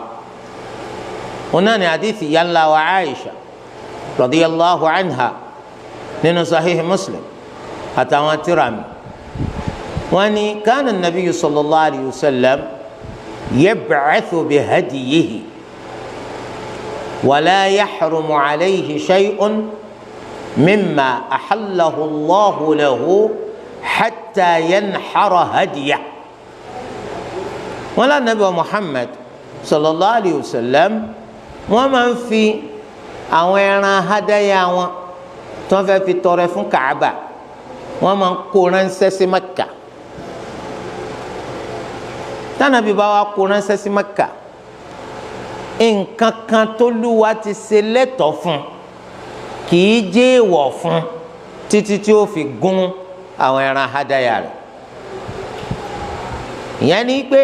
Òun náà ni àdìsí yálà wa Aisha radiyallahu anha nínú Sahih Muslim àtàwọn tírà mi. Wọ́n ní kánà nabiyyu sallallahu alayhi wa sallam yab'athu bihadiyihi wala yahrumu alayhi shay'un mimma ahallahu Allahu lahu hatta yanhara hadiyahu. Wọ́n lá nàbí wa Muhammad sallallahu alayhi wa sallam wọ́n máa ń fi àwọn ẹran hadaya wọn tí wọ́n fẹ́ fi tọrẹ fún Kaaba, wọ́n máa ń kó ránṣẹ́ sí Mẹ́kà. Tánàbí bá wa kó ránṣẹ́ sí Mẹ́kà, nǹkan kan tó lúwa ti ṣe lẹ́tọ̀ọ́ fún kì í jẹ́ èèwọ̀ fún títí tí ó fi gún àwọn ẹran hadaya rẹ̀. Ìyẹn ni pé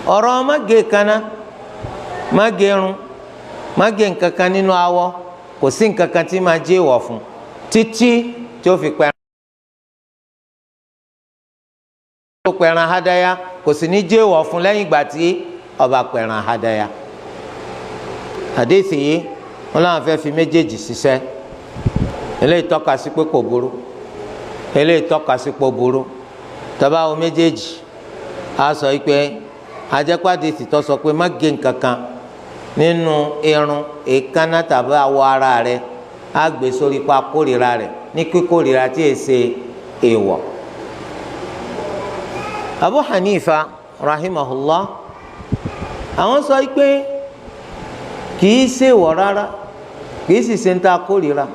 ọ̀rọ̀ má gé kaná, má gé irun, má gé nǹkan kan nínú awọ, kò sí nǹkan kan tí máa jẹ́ èèwọ̀ fún títí tí ó fi pẹran hadaya, kò sì ní jẹ́ èèwọ̀ fún lẹ́yìn ìgbà tí ọba pẹran hadaya. Àdéhìí yìí wọn làwọn fẹ́ fi méjèèjì ṣiṣẹ́. Eléyìí tọ́ka sí pé kò burú, eléyìí tọ́ka sí pé ó burú. Tọ́ba wo méjèèjì, a sọ pé ajẹ́pàdé sì tọ́ sọ pé má gé nǹkan kan nínú irun, èékánná tàbí awọ ara rẹ̀, á gbé sórí pa kórìíra rẹ̀ ní kíkórìíra tí è ṣe èèwọ̀. Abu Hanifa rahimahullah àwọn sọ pé kì í ṣe èèwọ̀ rárá, kì í sì ṣe ń ta kórìíra,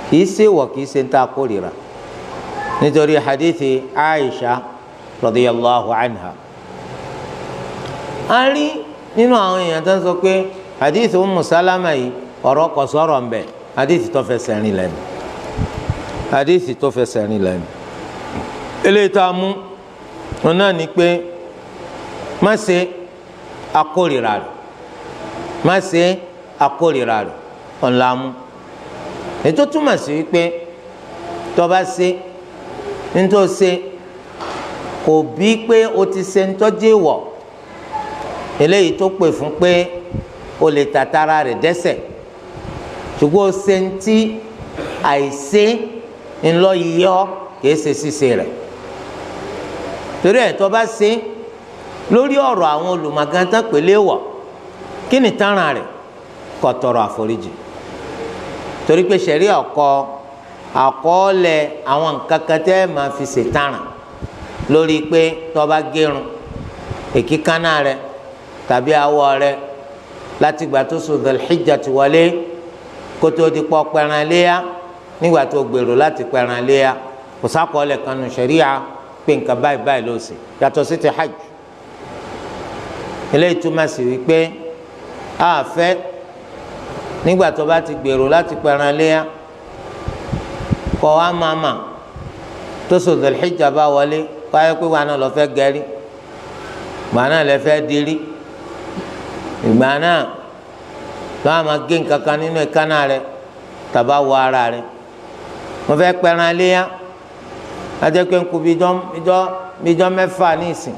kì í ṣe èèwọ̀, kì í ṣe ń ta kórìíra, nítorí hadithi Aisha radiyallahu anha. A rí nínú àwọn èèyàn tó ń sọ pé hadithi Ummu Salama yìí ọ̀rọ̀ kò sọ̀rọ̀ ń bẹ̀, hadithi tó fẹsẹ̀ rìn lẹ́nu, hadithi tó fẹsẹ̀ rìn lẹ́nu. Eléyìí tá a mú wọn náà ni pé má ṣe akórìíra rẹ̀, má ṣe akórìíra rẹ̀ ọ̀la mú. Ètò túmọ̀ sí wípé Tó bá ṣe nítorí ṣe kò bí pé o ti ṣe ńtọ́jú ìwọ̀ eléyìí tó pè fún pé o lè tàtàrà rẹ̀ dẹ́ṣẹ̀, ṣùgbọ́n o ṣe ń tí àìṣe ńlọ yọ kìí ṣe ṣíṣe rẹ̀. Torí ẹ̀ tó bá ṣe lórí ọ̀rọ̀ àwọn olùmọ̀gán tán pèlè wọ̀, kí ni tánràn rẹ̀? Kó tọrọ àforíjì. Torí pé ṣẹ̀rí ọkọ àkọọ́lẹ̀ àwọn nǹkan kan tẹ́ máa fi ṣètàràn lórí pé tó bá gérun èkíkánná rẹ̀ tàbí awọ rẹ̀ láti gbà tó sùn Dhul-Hijjah ti wọlé kó tó di pọ̀ pẹran léyà, nígbà tó gbèrò láti pẹran léyà, kò sákọọ́lẹ̀ kan nù ṣẹ̀ríà pé nǹkan báyìí báyìí ló ṣe yàtọ̀ sí ti hajj. Eléyìí túmọ̀ sí wípé a fẹ́ nígbà tó bá ti gbèrò láti pẹran léyà kọ́ wa máa tó sùn Dhul-Hijjah bá wọlé wáyé pé wà náà lọ fẹ́ gẹ̀rí, ìgbà náà lọ fẹ́ dirí, ìgbà náà lọ́wọ́ máa gé nǹkan kan nínú ìkánná rẹ tàbá wọ ara rẹ. Mo fẹ́ pẹran léyà, ajẹ́ pé nkú bíjọ́ mẹ́fà ní ìsìn,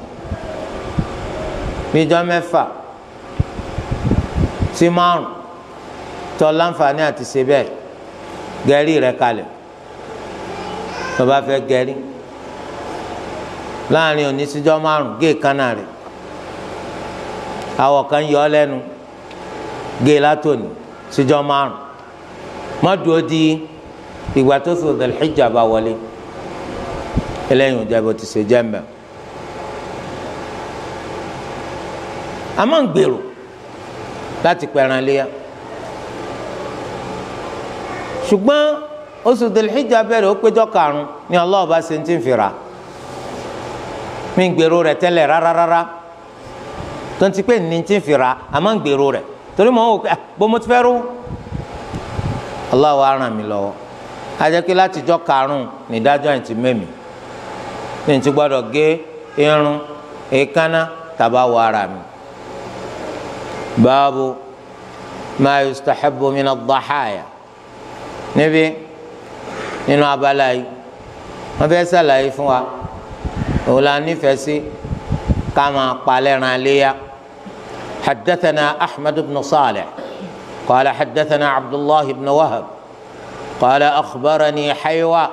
bíjọ́ 6 sí 5 tó láǹfààní àti ṣe bẹ́ẹ̀, gẹ̀rí rẹ kalẹ̀. Tó bá fẹ́ gẹ̀rí láàrin òní síjọ́ 5, gé ìkánná rẹ, àwọ̀ kan yọ ọ́ lẹ́nu, gé látòní síjọ́ 5, má dúró di ìgbà tó sọ Dhul-Hijjah bá wọlé. Eléyìí ò jẹ́ bó ti ṣe jẹ́ mbẹ́. A máa ń gbèrò láti pẹran léyà, ṣùgbọ́n oṣù Dhul-Hijjah bẹ̀rẹ̀ ó péjọ 5 ni Allah bá ṣe ti ń fira. Mi ń gbèrò rẹ̀ tẹ́lẹ̀ rárá, tó ń ti pé ní ti ń fira, a máa ń gbèrò rẹ̀ torí mò ń wò pé bó mo ti fẹ́ rú. Allah wa ràn mí lọ́wọ́, a jẹ́ pé látijọ́ 5 nídájọ́ yìí ti mẹ́mi ní ti gbọ́dọ̀ gé irun, èékánná tàbá wọ ara mi. Báàbù ma yustahabbu min ad-dahaya. Níbi nínú abala yìí wọ́n fẹ́ sàlàyé fún wa òun la nífẹ̀ẹ́ sí ká máa palẹ̀ràn léyà. Haddathana Ahmad ibn Salih qala haddathana Abdullah ibn Wahab qala akhbarani Haywa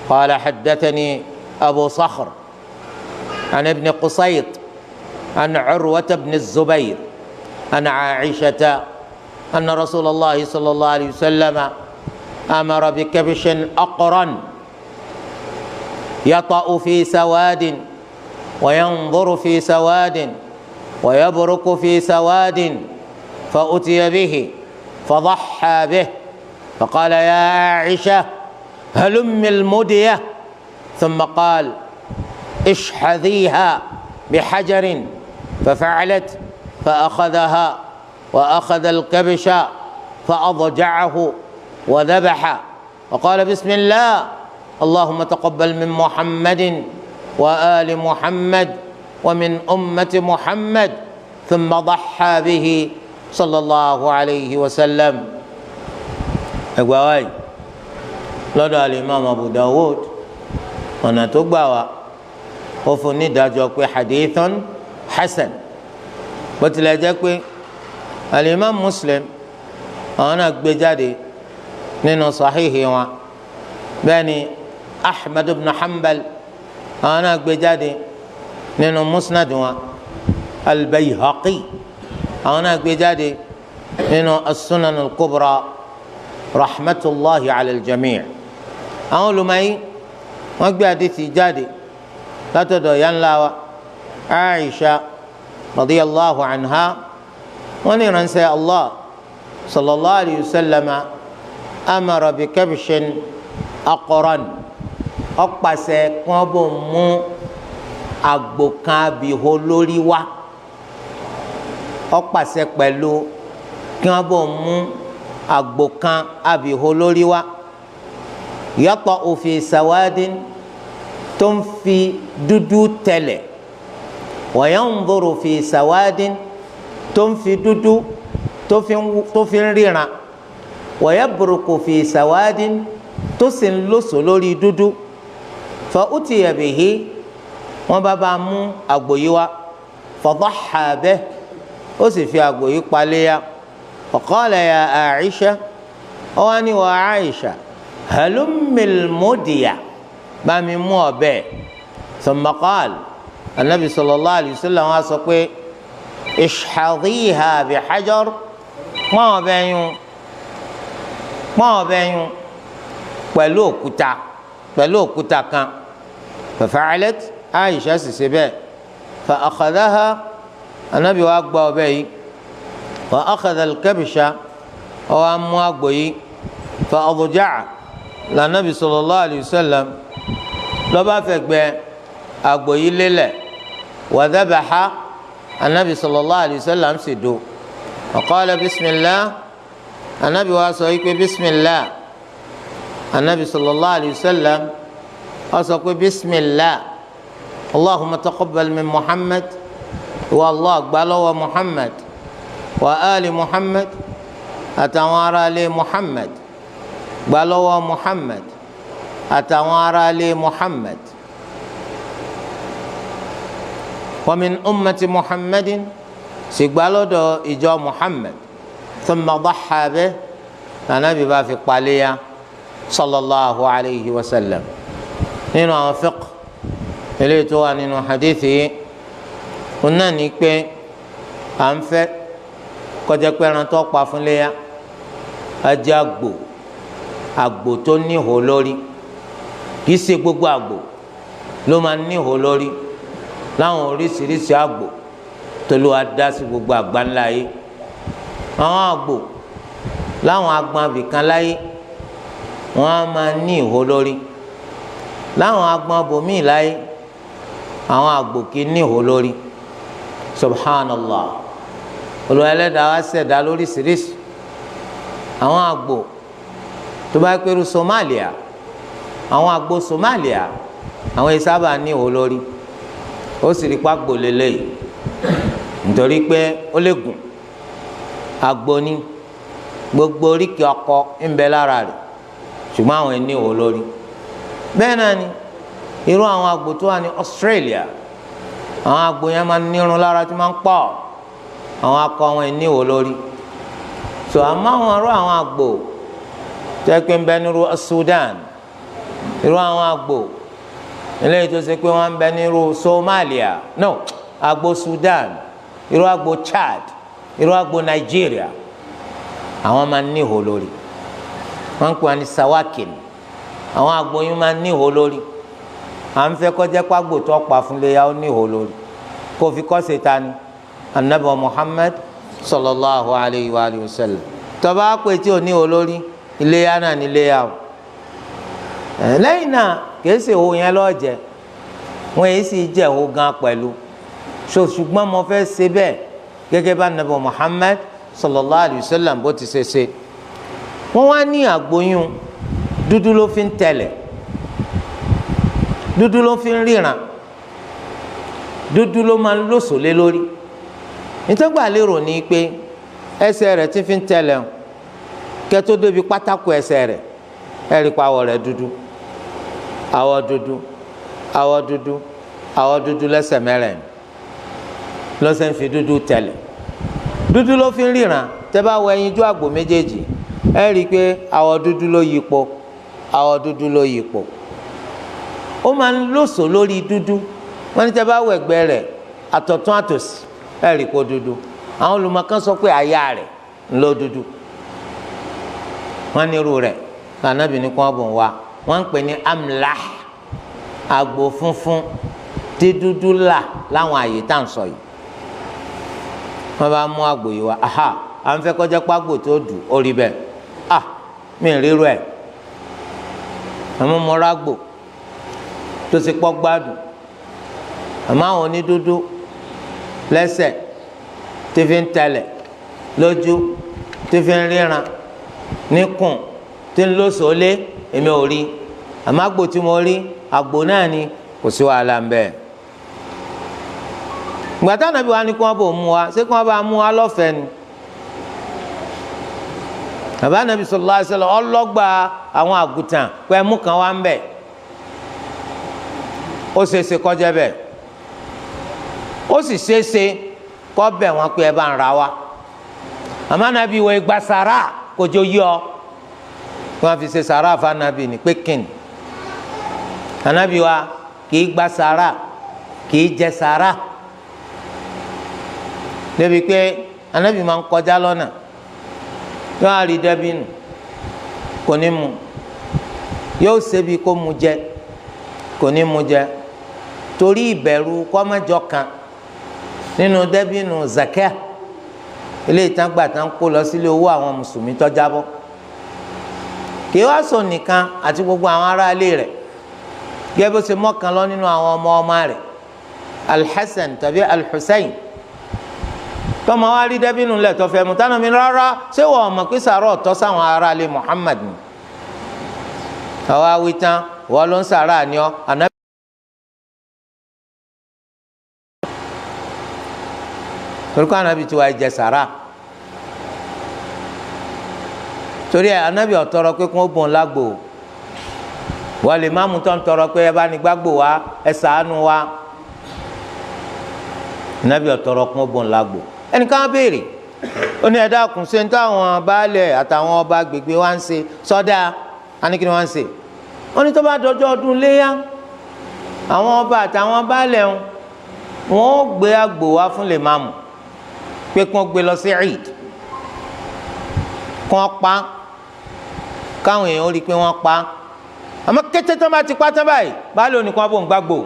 qala haddathani Abu Sakhr an ibn Qusayt an Urwah ibn az-Zubayr an Aisha anna Rasulullah sallallahu alayhi wa sallam amara bi kabshin aqran يطأ في سواد وينظر في سواد ويبرك في سواد، فأتي به فضحى به، فقال يا عائشة هلم المدية، ثم قال اشحذيها بحجر، ففعلت، فأخذها وأخذ الكبش فأضجعه وذبح وقال بسم الله اللهم تقبل من محمد وآل محمد ومن أمة محمد، ثم ضحى به صلى الله عليه وسلم. Ẹgbàá lọ́dọ̀ alimami Abu Dawud, ọ̀nà tó gbà wá ó fún ní ìdájọ́ pé hadithun hasan, bó tilẹ̀ jẹ́ pé alimami Muslim àwọn náà gbé jáde nínú sahihi wọn, bẹ́ẹ̀ ni Ahmad ibn Hanbal àwọn náà gbé jáde nínú musnad wọn, Al-Bayhaqi àwọn náà gbé jáde nínú as-Sunan al-Kubra rahmatulahi ala al-jami'. Àwọn olùmọ̀ọ́yì wọ́n gbé àdìsí jáde látọ̀dọ̀ ìyá ńlá wa Aisha radiyallahu anha, wọ́n ní ìránṣẹ́ Allah sallallahu alayhi wa sallam amara bi kabshin aqran, ó pàṣẹ kí wọ́n bò mú àgbò kan abìhó lórí wá, ó pàṣẹ pẹ̀lú kí wọ́n bò mú àgbò kan abìhó lórí wá, yata'u fi sawadin, tó ń fi dúdú tẹ̀lẹ̀, wa yanzuru fi sawadin, tó ń fi dúdú tó fi ń ríran, wa yabruku fi sawadin, tó sì ń lóso lórí dúdú. Fa utiya bihi, wọ́n bá bá mú àgbò yìí wá. Fa dahha bihi, ó sì fi àgbò yìí paléyà. Fa qala ya Aisha, ó wá ní wa Aisha, halummil mudiya, bá mi mú ọ̀bẹ. Thumma qala, anabi sallallahu alayhi wa sallam wá sọ pé ishhadhiha bi hajar, pọ́n ọ̀bẹ yún, pọ́n ọ̀bẹ yún pẹ̀lú òkúta, pẹ̀lú òkúta kan. Fa fa'alat, Aisha sì ṣe bẹ́ẹ̀. Fa akhadhaha, anabi wa gba ọ̀bẹ yìí. Wa akhadha al-kabsha, ó wá mú àgbò yìí. Fa adja'a, lànàbì sallallahu alayhi wa sallam ló bá fẹ̀gbẹ́ àgbò yìí lélẹ̀. Wa dhabaha, anabi sallallahu alayhi wa sallam sì dó. Wa qala bismillah, anabi wa sọ yìí pé bismillah. Anabi sallallahu alayhi wa sallam ó sọ pé bismillah, allahumma taqabbal min Muhammad, wa Allah gbà lọ́wọ́ Muhammad wa ali Muhammad, àtàwọn ará ilé Muhammad, gbà lọ́wọ́ Muhammad àtàwọn ará ilé Muhammad. Wa min ummati Muhammadin, sì gbà lọ́dọ̀ ìjọ Muhammad. Thumma dahha bihi, anabi bá fi paléya sallallahu alayhi wa sallam. Nínú àwọn fiqh eléyìí tó wà nínú hadithi yìí, òun náà ní pé à ń fẹ́ kọjá pé ẹran tó pa fún léyà ajá àgbò, àgbò tó níhò lórí. Kì í ṣe gbogbo àgbò ló máa níhò lórí. Láwọn oríṣiríṣi àgbò tó ló wá dá sí gbogbo àgbáńlá yìí, àwọn àgbò láwọn agbọn abìkan láyé wọn á máa ní ìhó lórí. Láwọn agbọn abòmíì láyé, àwọn àgbò kì í ní ìhó lórí. Subhanallah, Olúwa Ẹlẹ́dàá wa ṣẹ̀dá lóríṣiríṣi. Àwọn àgbò tó bá pẹ̀lú Somalia, àwọn àgbò Somalia, àwọn yìí sábà ní ìhó lórí. Ó sì rí pàgbò lélẹ́yìí nítorí pé ó lè gùn. Àgbò ní gbogbo oríkì ọkọ ń bẹ lára rẹ̀, ṣùgbọ́n àwọn ní ìhó lórí. Bẹ́ẹ̀ náà ni irú àwọn àgbò tó wà ní Australia, àwọn àgbò yẹn máa ń nírun lára tí máa ń pọ̀, àwọn akọ wọn ní ìhó lórí. So àmọ́ àwọn arú àwọn àgbò tẹ́ pé ń bẹ nírú Sudan, irú àwọn àgbò eléyìí tó ṣe pé wọ́n ń bẹ nírú Somalia, no, àgbò Sudan, irú àgbò Chad, irú àgbò Nigeria, àwọn máa ń ní ìhó lórí. Wọ́n ń pè wọ́n ní sawakin. Àwọn àgbò yìí máa ń ní ìhó lórí. À ń fẹ́ kọjá pàgbò tó pa fún léyà ó ní ìhó lórí, kó fi kọ́ ṣe ta ni anabi Muhammad sallallahu alayhi wa alihi wa sallam. Tó bá pè tí ò ní ìhó lórí, iléyà náà ní iléyà o. Lẹ́yìn náà kìí ṣe ìhó yẹn lọ́jẹ̀, wọ́n yìí sì jẹ́ ìhó gan pẹ̀lú. So ṣùgbọ́n mo fẹ́ ṣe bẹ́ẹ̀ gẹ́gẹ́ bá anabi Muhammad sallallahu alayhi wa sallam bó ti ṣe ṣe. Wọ́n wá ní àgbóyún dúdú ló fi ń tẹ̀lẹ̀, dúdú ló fi ń ríran, dúdú ló máa ń lòsò lé lórí. Nítorí lérò ní pé ẹsẹ̀ rẹ̀ ti fi ń tẹ̀lẹ̀ kẹ́ tó débi pátákó ẹsẹ̀ rẹ̀, ẹ̀rí pa àwọ̀ rẹ̀ dúdú, àwọ̀ dúdú, àwọ̀ dúdú, àwọ̀ dúdú lẹ́sẹ̀ mẹ́rẹ̀ẹ̀rin lọ́sẹ̀ ń fi dúdú tẹ̀lẹ̀. Dúdú ló fi ń ríran. Tẹ́ bá wọ ẹyinjú àgbò méjèèjì, ẹ rí i pé àwọ̀ dúdú ló yípo, àwọ̀ dúdú ló yípo. Ó máa ń lòsò lórí dúdú. Wọ́n ní tẹ́ bá wọ ẹ̀gbẹ́ rẹ̀ àtọ̀tún àtòsì, ẹ rí i pé ó dúdú. Àwọn olùmọ̀kan sọ pé àyà rẹ̀ ń lọ dúdú. Wọ́n ní irú rẹ̀ lànàbì ní kí wọ́n bùn wá. Wọ́n ń pè ní amlah, àgbò funfun tí dúdú là láwọn àyè tá à ń sọ yìí. Wọ́n bá mú àgbò yìí wá. Aha, à ń fẹ́ kọjá pàgbò tó dù ó rí bẹ́ẹ̀. Ah, mi ì ríru ẹ̀. Àmọ́ mo rágbò tó ṣe pọ́ gbádùn, àmọ́ àwọn onídúdú lẹ́sẹ̀ tí fi ń tẹ̀lẹ̀ lójú, tí fi ń ríran níkùn, tí ń lóṣòólé, èmi ò rí. Àmọ́ àgbò tí mo rí, àgbò náà ni, kò sí wàhálà ń bẹ́ẹ̀. Gbàtà nàbí wa ni kí wọ́n bò mú wa, ṣé kí wọ́n bá mú wa lọ́fẹ̀ẹ́ ni? Bàbá Ànábì sallallahu alaihi wasallam ọlọ́gba àwọn àgùntàn pé mú kan wá ń bẹ̀. Ó ṣeéṣe kọjá bẹ́ẹ̀, ó sì ṣeéṣe kọ́ bẹ̀ wọ́n pé ẹ bá ń ra wa. Àmọ́ Ànábì wọ igba sàrà kòjó yọ, wọ́n fi ṣe sàrà fún Ànábì ní pé kíni Ànábì wa kì í gba sàrà, kì í jẹ sàrà. Débi pé Ànábì máa ń kọjá lọ́nà, yóò á rí dàbínù kò ní mu, yóò ṣebi kó mu jẹ kò ní mu jẹ, torí ìbẹ̀rù kọ́mọ́jọ kan nínú dàbínù zakia ilé ìtàn gbà tán kó lọ sílé owó àwọn mùsùlùmí tó jábọ́. Kì í wá sọ nìkan àti gbogbo àwọn aráalé rẹ̀, gẹ́gẹ́ bó ṣe mọ́kàn lọ nínú àwọn ọmọ ọmọ rẹ̀ Alhassan tàbí Alhussein, tọmọ wa rí dàbínù lẹ tó fẹ́ mu tánà mi rárá, ṣé wọ́n mọ̀ pé sàrọ̀ ọ̀tọ̀ sáwọn aráalé Muhammad ni? Àwa wí tán, wọ́n ló ń sàrà ni ọ́ àná. Torí kọ́ Ànábì tí wàá jẹ sàrà, torí ẹ Ànábì ọ̀tọ̀rọ̀ pé kí wọ́n bùn lágbo, wọ́n lè má mú tó ń tọrọ pé ẹ bá ní gbàgbó wa, ẹ ṣàánú wa. Ànábì ọ̀tọ̀rọ̀ kí wọ́n bùn lágbo. Ẹnìkan béèrè, ó ní ẹ dákun, ṣe ń táwọn baálẹ̀ àtàwọn ọba agbègbè wa ń ṣe sọ́dá? Á ní kí ni wọ́n ń ṣe? Wọ́n ní tó bá dọjọ́ ọdún léyà, àwọn ọba àtàwọn baálẹ̀ wọn ó gbé àgbò wá fún lè máàmù pé kí wọ́n gbé lọ sí Eid, kí wọ́n pa, káwọn èèyàn ó rí i pé wọ́n pa. Àmọ́ kété tó bá ti pa tán báyìí, baálé òní kí wọ́n bò ń gbàgbó.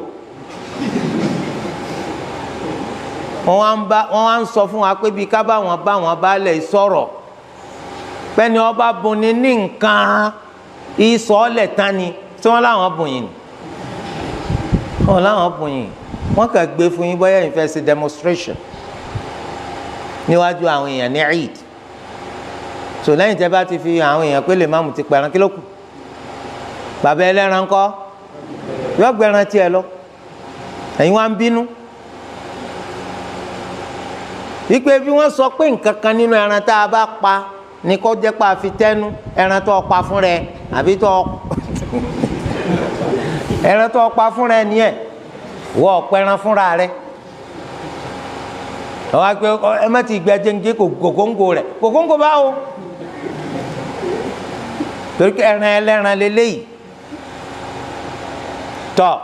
Wọ́n wá ń sọ fún wa pé bí ká bá wọn baálẹ̀ sọ̀rọ̀, pẹ́ni ọba bunni ní nǹkan ìsọ̀ọ́lẹ̀ tán ni, tí wọ́n láwọn bùn yìí, wọ́n láwọn bùn yìí, wọ́n kàn gbé fún yín bóyá ìfẹ́ ṣe demonstration níwájú àwọn èèyàn ní Eid. So lẹ́yìn tẹ́ bá ti fi àwọn èèyàn pé lè má mú ti pẹ̀ràn, kí ló kù? Bàbá ẹlẹ́ran kọ́ yọ gbẹran tiẹ̀ lọ, ẹ̀yin wá ń bínú wípé bí wọ́n sọ pé nǹkan kan nínú ẹran tá a bá pa ni kó jẹ́ pa fi tẹ́nu ẹran tó pa fún rẹ, àbí tó ẹran tó pa fún rẹ ni ẹ̀ wọ́ ọ̀pẹran fúnra rẹ. Àwọn akpẹ ẹ má ti gbẹ jẹnjẹ kòkóńgò rẹ, kòkóńgò báwo? Torí ẹran ẹlẹ́ran lélẹ́yìí. Tọ́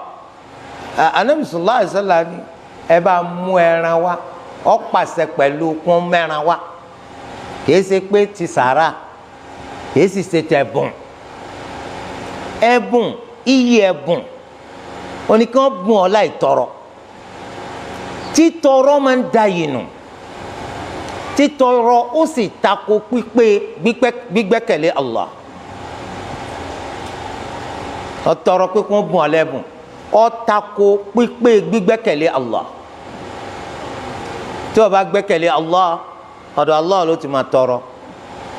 Ànábì sallallahu alaihi wasallam ni ẹ bá mú ẹran wá, ó pàṣẹ pẹ̀lú kún mẹ́ran wá, kìí ṣe pé ti sàrà, kìí sì ṣe tẹ̀bùn. Ẹ̀bùn, iyì ẹ̀bùn oníkan bùn ọ́ láì tọrọ. Títọrọ máa ń da yìí nù, títọrọ ó sì tako pípé gbígbẹ́kẹ̀lé Allah. Ó tọrọ pé kó bùn ọ́ lẹ́bùn, ó tako pípé gbígbẹ́kẹ̀lé Allah. Tí o bá gbẹ́kẹ̀lé Allah, ọ̀dọ̀ Allah ló ti máa tọrọ.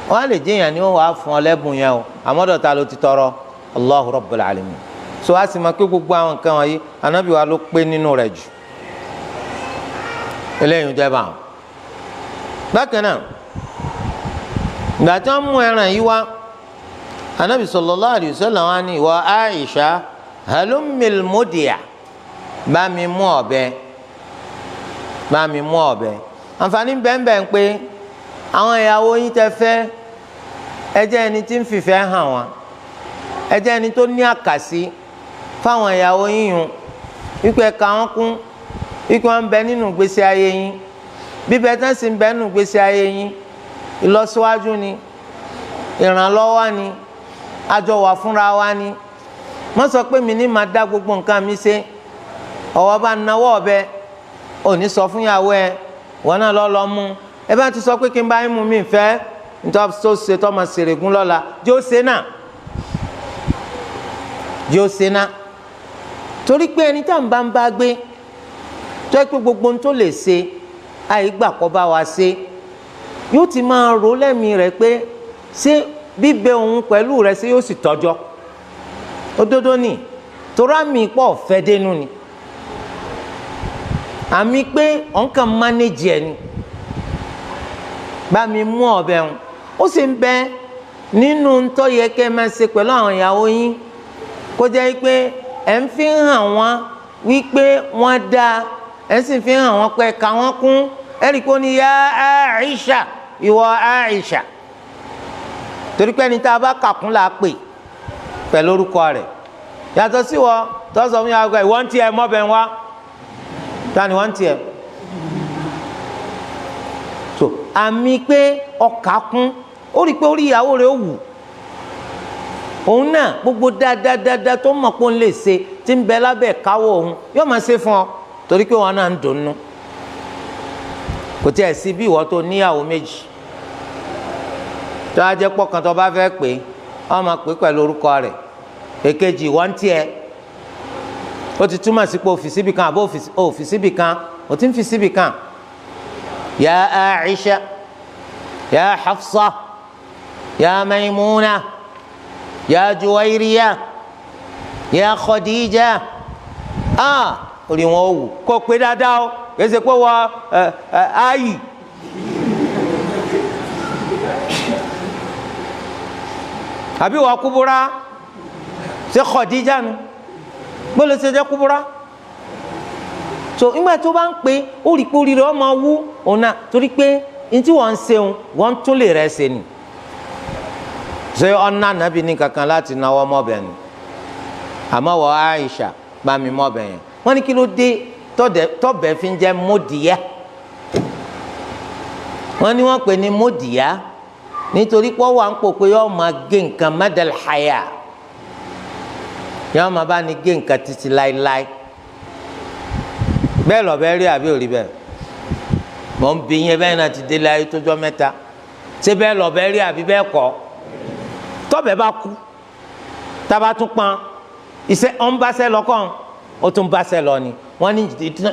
Wọ́n á lè jẹ́yàn ni wọ́n wàá fún ọ lẹ́bùn yẹn o, àmọ́ ọ̀dọ̀ ta ló ti tọrọ? Allahu Rabbul Alamin. So a sì máa pé gbogbo àwọn nǹkan wọ̀nyí, Ànábì wa ló pé nínú rẹ̀ jù. Eléyìí jẹ́ báwọn. Bákan náà, ìgbà tí wọ́n mú ẹran yìí wá, Ànábì sallallahu alaihi wasallam wá ní, ìwọ Aisha, halummil mudiya, bá mi mú ọ̀bẹ, bá mi mú ọ̀bẹ. Àǹfààní bẹ́ẹ̀nbẹ́ẹ̀ ń pé àwọn ìyàwó yín tẹ́ fẹ́, ẹ jẹ́ ẹni tí ń fìfẹ́ hàn wọ́n, ẹ jẹ́ ẹni tó ní àkàsí fáwọn ìyàwó yín yun, wípé ẹ̀ka wọn kún, wípé wọn ń bẹ nínú ìgbésí ayé yín, bíbẹ tán sì ń bẹ nínú ìgbésí ayé yín, ìlọsíwájú ni, ìrànlọ́wọ́ ni, àjọ wà fúnra wa ni. Wọ́n sọ pé mi ní máa dá gbogbo nǹkan mi ṣe, ọwọ́ bá nawọ́ ọ̀bẹ, ò ní sọ fún ìyàwó ẹ, wọn náà lọ́ lọ́ mú. Ẹ bá ti sọ pé kí n bá yín mú mi fẹ́, nítorí tó ṣe tó máa ṣèrègùn lọ́la, jẹ́ ó ṣe náà, jẹ́ ó ṣe náà. Torí pé ẹni tá à ń bá ń bá gbé, tó yẹ pé gbogbo ohun tó lè ṣe àìgbà kọ́ bá wa ṣe, yóò ti máa rò lẹ́mìí rẹ̀ pé ṣé bíbẹ òun pẹ̀lú rẹ̀ ṣé yóò sì tọ́jọ́. Òdodo ni, torí àmì pọ̀ fẹ́ dénú ni, àmì pé òun kàn mánéjì ẹ̀ ni. Bá mi mú ọ̀bẹ ń, ó sì ń bẹ Nínú ntọ́ yẹ kẹ́ máa ṣe pẹ̀lú àwọn ìyàwó yín, kó jẹ́ pé ẹ̀ ń fi hàn wọ́n wípé wọ́n dáa, ẹ̀ sì fi hàn wọ́n pé ká wọ́n kún. Ẹ̀rí kó ní ya Aisha, ìwọ Aisha, torí pé ẹni tá a bá kàkún là á pè pẹ̀lú orúkọ rẹ̀. Yàtọ̀ sí wọ tọ́sọ̀ fún yàrá ìwọ́n tiẹ̀ mọ́bẹ̀ wá, tani wọ́n tiẹ̀? So àmì pé ọkà kún, ó rí i pé orí ìyàwó rẹ̀ ó wù òun náà, gbogbo dáadáa tó mọ̀ pé òun lè ṣe tí ń bẹ lábẹ́ káwọ́ òun yóò máa ṣe fún ọ, torí pé wọn náà ń dunnú. Kò tí ẹ̀ sí bí ìwọ tó níyàwó méjì tó a jẹ́ pọ̀kan tó bá fẹ́ pè é, wọ́n máa pè pẹ̀lú orúkọ rẹ̀. Èkejì wọ́n tiẹ̀, ó ti túmọ̀ sí pé òfìsí bì kan àbó òfìsí bì kan, ó ti ń fi síbì kan. Ya Aisha, ya Hafsa, ya Maimuna, ya Juwairiya, ya Khadija. Orí wọn ò wù kó pé dáadáa o, kìí ṣe pé wọ́n ayi. Àbí wọ́n kúbúrá ṣe Khadija nu gbọ́dọ̀ ṣe jẹ́ kúbúrá. So ìgbà tó bá ń pè ó rí pé orí rẹ̀ ó máa wú òun náà, torí pé ní tí wọ́n ń ṣeun wọ́n tún lè rẹ̀ ṣe ni. Ṣé ọ̀nà nàbí ní kankan láti náwó mọ́bẹ̀ ni? Àmọ́ wọ́n Aisha bá mi mọ́bẹ̀ yẹn. Wọ́n ní kí ló dé tọ́bẹ̀ fi ń jẹ́ mọ́dìyà? Wọ́n ní wọ́n pè ní mọ́dìyà nítorí pé wọ́n à ń pò pé yọ́ọ́ máa gé nǹkan madal haya, yọ́ọ́ máa bá ní gé nǹkan títí láéláé. Bẹ́ẹ̀ lọ́bẹ̀ rí àbí òrí bẹ́ẹ̀? Mọ̀ ń bí yẹn bẹ́ẹ̀ náà ti délé ayé tójọ́ mẹ́ta. Ṣé bẹ́ẹ̀ lọ́bẹ̀ rí àbí bẹ́ẹ̀ kọ́? Tọ́bẹ̀ bá kú, tába tún pọn, iṣẹ́ ọ̀n báṣẹ́ lọ kàn, ó tún báṣẹ́ lọ ni. Wọ́n ní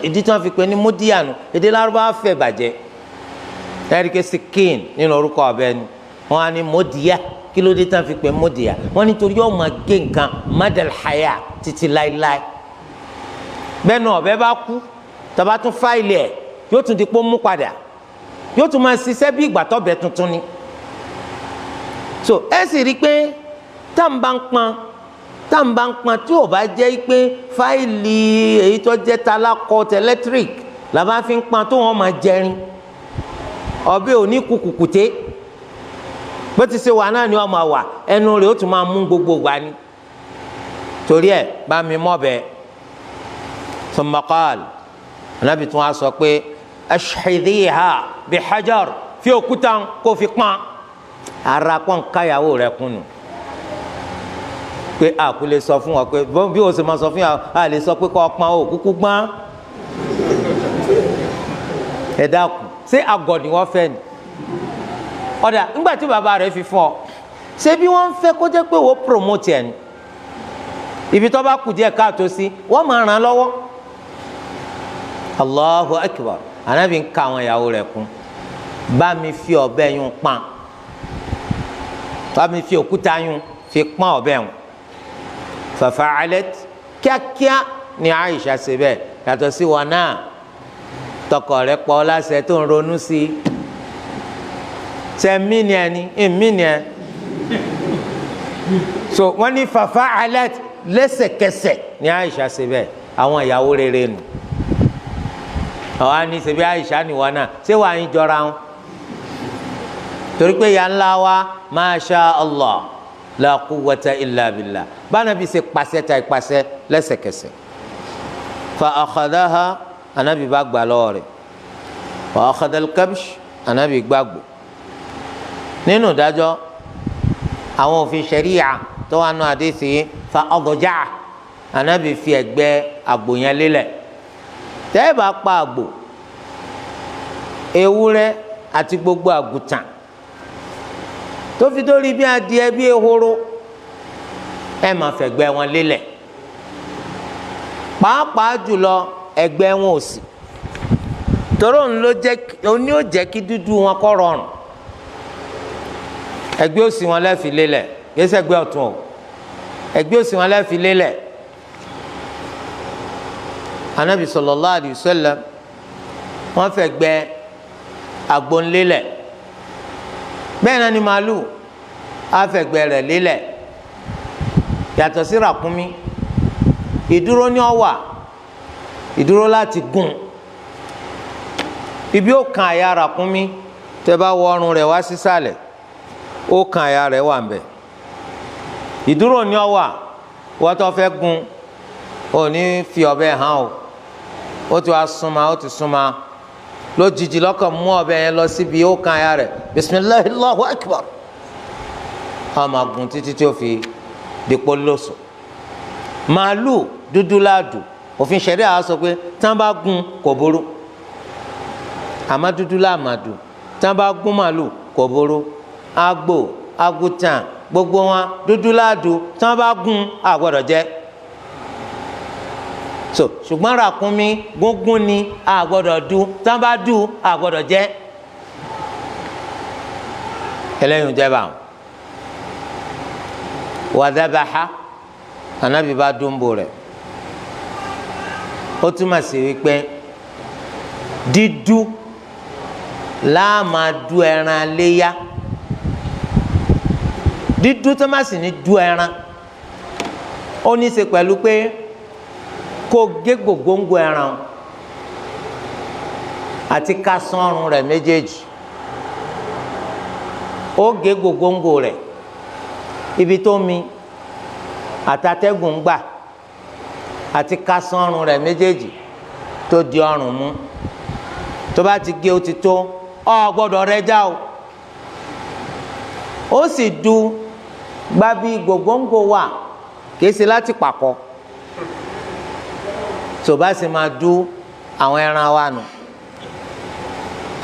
ìdí tí wọ́n fi pè ní múdíànù, èdè Lárúbáwá fẹ́ bàjẹ́. Ẹ̀ríkẹ́ sikin nínú orúkọ ọ̀bẹ ni. Wọ́n á ní múdíà, kí ló dé tí wọ́n fi pè múdíà? Wọ́n nítorí yóò máa gé nǹkan madal haya títí láéláé. Bẹ́ẹ̀ ni ọ̀bẹ bá kú, tọ́ba tún fáìlì ẹ̀, yóò tún di pé ó mú padà, yóò tún máa ṣiṣẹ́ bí ìgbà tọ́bẹ̀ tuntun ni. So ẹ sì rí i pé tá n bá ń pọn tí ò bá jẹ́ pé fáìlì èyí tó jẹ́ talákọ tẹlẹ́tírík la bá fi ń pọn tó wọ́n máa jẹrin, ọbẹ̀ ò ní kú kùkùté, bó ti ṣe wà náà ni wọ́n máa wà, ẹnu rẹ̀ ó tún máa mú gbogbo wa ni. Torí ẹ̀ bá mi mọ́ bẹ́ẹ̀. Thumma qal, Ànábì tún wá sọ pé ashhidhiha bihajar, fi òkúta kó fi pọn. Ara pọ́n káyàwó rẹ̀ kùnú pé a kò lè sọ fún ọ pé bí o sì máa sọ fún yà á lè sọ pé kọ́ pọn o kúkú gbọ́n. Ẹ dákun, ṣé àgọ̀ ni wọ́n fẹ́ ni? Ọ̀dà ńgbà tí bàbá rẹ̀ fi fún ọ, ṣé bí wọ́n ń fẹ́ kó jẹ́ pé wọ́n promote ẹ̀ ni? Ibi tó bá kù díẹ̀ káàtó sí, wọ́n máa ràn án lọ́wọ́. Allahu akbar. Ànábì ń ka àwọn ìyàwó rẹ̀ kún. Bá mi fi ọ̀bẹ yún pọn, bá mi fi òkúta yún fi pọn ọ̀bẹ yún. Fafa'alat, kíákíá ni Aisha ṣe bẹ́ẹ̀. Yàtọ̀ sí wọn náà, tọkọ rẹ̀ pọ̀ láṣẹ tó ń ronú sí i. Ṣe mí ni ẹni, èmi ni ẹ. So wọ́n ní fafa'alat, lẹ́sẹ̀kẹsẹ̀ ni Aisha ṣe bẹ́ẹ̀. Àwọn ìyàwó rere nù. Àwọn á ní ṣe bí Aisha ni wọn náà, ṣé wàá yín jọra wọn? Torí pé ya ńlá wa, masha Allah, la quwwata illa billah. Bánabi ṣe pàṣẹ ta ìpàṣẹ lẹ́sẹ̀kẹsẹ̀. Fa akhadaha, anabi bá gbà lọ́wọ́ rẹ̀. Wa akhadha al-kabsh, anabi gbàgbọ́. Nínú ìdájọ́ àwọn òfin ṣẹ̀ríyà tó wà nù àdéhìí, fa adja'a, anabi fi ẹ̀gbẹ́ àgbò yẹn lélẹ̀. Tẹ́ ẹ bá pa àgbò, ewúrẹ́ àti gbogbo àgùtàn tó fi dórí bí adìẹ bí ehoro, ẹ máa fẹ̀gbẹ́ wọn lélẹ̀. Pàápàá jùlọ ẹ̀gbẹ́ wọn òsì, torí òun ló jẹ́ òun ni ó jẹ́ kí dúdú wọn kó rọrùn. Ẹ̀gbẹ́ òsì wọn lẹ́ẹ̀fi lélẹ̀, kìí ṣe ẹ̀gbẹ́ ọ̀tún o, ẹ̀gbẹ́ òsì wọn lẹ́ẹ̀fi lélẹ̀. Anabi sallallahu alayhi wa sallam wọ́n fẹ̀gbẹ́ àgbò ńlélẹ̀. Bẹ́ẹ̀ náà ni màálù, Á fẹ̀gbẹ́ rẹ̀ lélẹ̀. Yàtọ̀ sí ràkúnmí, ìdúró ni ó wà, ìdúró láti gùn. Ibi ó kan àyà ràkúnmí, tẹ́ bá wọ ọrùn rẹ̀ wá sísàlẹ̀, ó kan àyà rẹ̀ wà ńbẹ̀. Ìdúró ni ó wà. Wọ́n tó fẹ́ gun, ò ní fi ọ̀bẹ hàn o, ó ti wá súnmọ́, ó ti súnmọ́ lójijì, lọ́kàn mú ọ̀bẹ yẹn lọ síbi ó kan àyà rẹ̀. Bisimilahi Allahu akbar. Ó máa gùn títí tí ó fi dípò lóṣù. Màálù dúdú láàdù, òfin ṣẹ̀ríà sọ pé tí wọ́n bá gún kò burú, àmọ́ dúdú láàmàdù. Tí wọ́n bá gún màálù kò burú. Àgbò, àgùtàn, gbogbo wọn dúdú láàdù, tí wọ́n bá gún a gbọ́dọ̀ jẹ. So ṣùgbọ́n ràkúnmí gúngún ni, a gbọ́dọ̀ du. Tí wọ́n bá du, a gbọ́dọ̀ jẹ. Ẹlẹ́yìn jẹba wàdàbàhà, anabi bá dúnbò rẹ̀. Ó túmọ̀ sí wípé dídú láàmà du ẹran léyà. Dídú tó má sì ní du ẹran, ó ní í ṣe pẹ̀lú pé kó gé gògóńgò ẹran àti kásán ọrùn rẹ̀ méjèèjì. Ó gé gògóńgò rẹ̀, ibi tó mi àtàtẹ́gùn gbà, àti kásán ọrùn rẹ̀ méjèèjì tó di ọrùn mú. Tó bá ti gé, ó ti tó. Ọ gbọ́dọ̀ rẹ já o. Ó sì du gbábí gògóńgò wà, kìí ṣe láti pàkọ́. Tó bá sì máa du àwọn ẹran wa nù,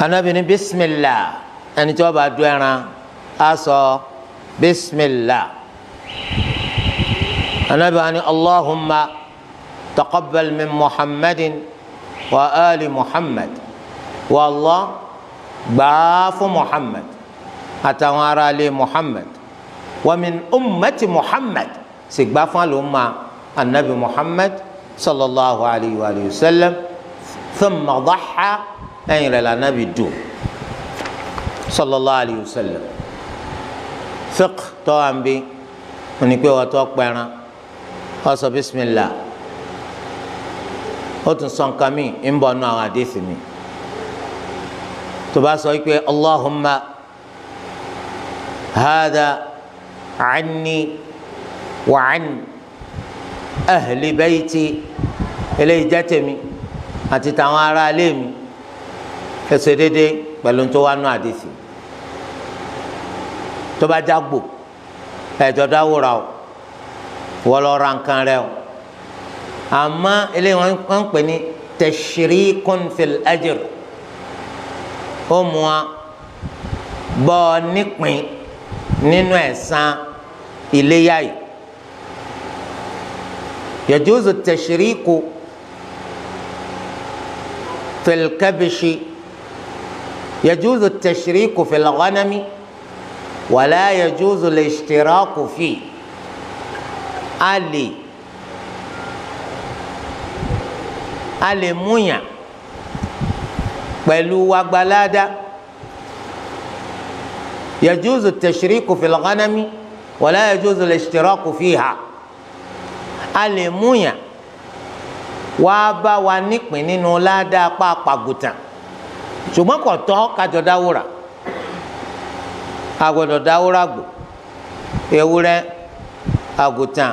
Ànábì ní bisimilah. Ẹni tí wọ́n bá du ẹran á sọ bisimilah. Ànábì wa ní Allahumma taqabbal min Muhammadin wa ali Muhammad. Wa Allah, gbàá fún Muhammad àtàwọn ará ilé Muhammad, wa min ummati Muhammad, sì gbà fún àlùmọ́ anabi Muhammad sallallahu alayhi wa sallam. Thumma dhaha, ẹ̀yìn rẹ̀ lànàbì dù sallallahu alayhi wa sallam. Fiqh tó wà ń bí wọn ni pé wọ́n tó pẹran, ó sọ bisimilah, ó tún sọ nǹkan mi ń bọ̀ nù àwọn àdéhùn mi. Tó bá sọ pé Allahumma hada anni wa an ahli bayti, eléyìí jẹ́ tèmi àti tàwọn ará ilé mi, ẹsẹ̀ dédé pẹ̀lú tó wà nù àdéhùn. Tó bá jágbó, ẹ̀jọ̀ dáwòrà o, wọ́n lọ ra nǹkan rẹ o. Àmọ́ eléyìí wọ́n ń pè ní tashrikun fil ajr. Ó mú wa bọ́ ọ nípìn nínú ẹ̀san iléyà yìí. Yajuzu tashriku fil kabishi, yajuzu tashriku fil ghanami, wala yajuzu al-ishtiraku fi. A lè múyàn pẹ̀lú wagbalada. Yajuzu tashriku fil ghanami wala yajuzu al-ishtiraku fiha. A lè múyàn wá bá wa nípìn nínú ládàá pàápàgùtàn, ṣùgbọ́n kò tọ́ kájọ dáwòrà. A gbọ́dọ̀ dáwòrà gbò, ewúrẹ́, àgùtàn,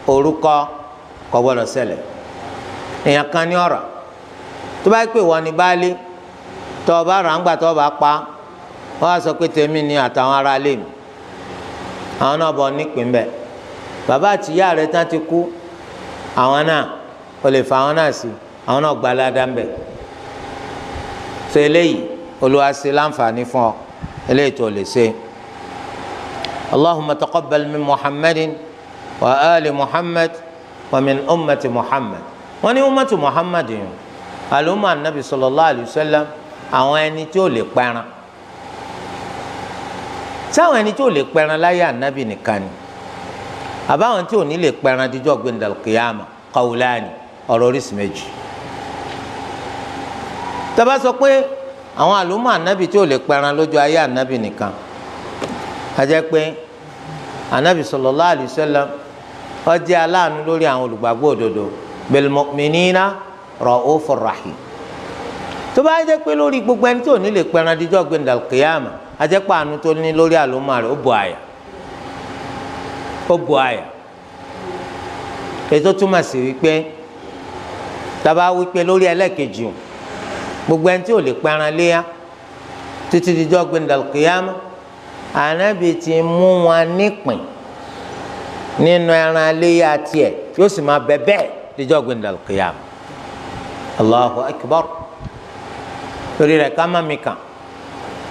orúkọ kò gbọ́dọ̀ ṣẹlẹ̀. Èèyàn kan ní ọ̀rọ̀ tó bá pè wọ́n ní baálé, tó o bá rà ń gbà, tó o bá pa, wọ́n á sọ pé tèmi ni àtàwọn ará ilé mi. Àwọn náà bọ̀ nípìn bẹ́ẹ̀. Bàbá àti ìyá rẹ̀ tán ti kú, àwọn náà o lè fa àwọn náà sí, àwọn náà gba aládàá ń bẹ̀. So eléyìí Olúwa ṣe láǹfààní fún ọ, eléyìí tó lè ṣe. Allahumma taqabbal min Muhammadin wa ali Muhammad wa min ummati Muhammad. Wọ́n ní ummati Muhammad yìí, àlùmọ́ anabi sallallahu alayhi wa sallam, àwọn ẹni tí ó lè pẹran. Sáwọn ẹni tí ó lè pẹran láyé anabi nìkan ni, àbáwọn tí ò ní lè pẹran díjọ́ gbẹndàl kìyàmà? Qawlani, ọ̀rọ̀ oríṣi méjì. Tá bá sọ pé àwọn àlùmọ́ anabi tí ò lè pẹran lójú ayé anabi nìkan, a jẹ́ pé Anabi sallallahu alayhi wa sallam ó jẹ́ aláàánú lórí àwọn olùgbàgbọ́ òdodo, bil mu'minina ra'ufur rahim. Tó bá jẹ́ pé lórí gbogbo ẹni tí ò ní lè pẹran díjọ́ gbẹ̀ndàl kìyàmà, ajẹ́pọ̀ àánú tó ní lórí àlùmọ́ rẹ̀ ó bọ̀ àyà, ó bọ̀ àyà. Ètò túmọ̀ sí wípé tàbá wípé lórí ẹlẹ́kejì o, gbogbo ẹni tí ò lè pẹran léyà títí díjọ́ gbẹ̀ndàl kìyàmà, Ànábì ti mú wọn nípìn nínú ẹran léyà tiẹ̀, yóò sì máa bẹ bẹ́ẹ̀ díjọ́ gbẹ̀ndàl kìyàmà. Allahu akbar. Torí rẹ̀ ká má mi kàn,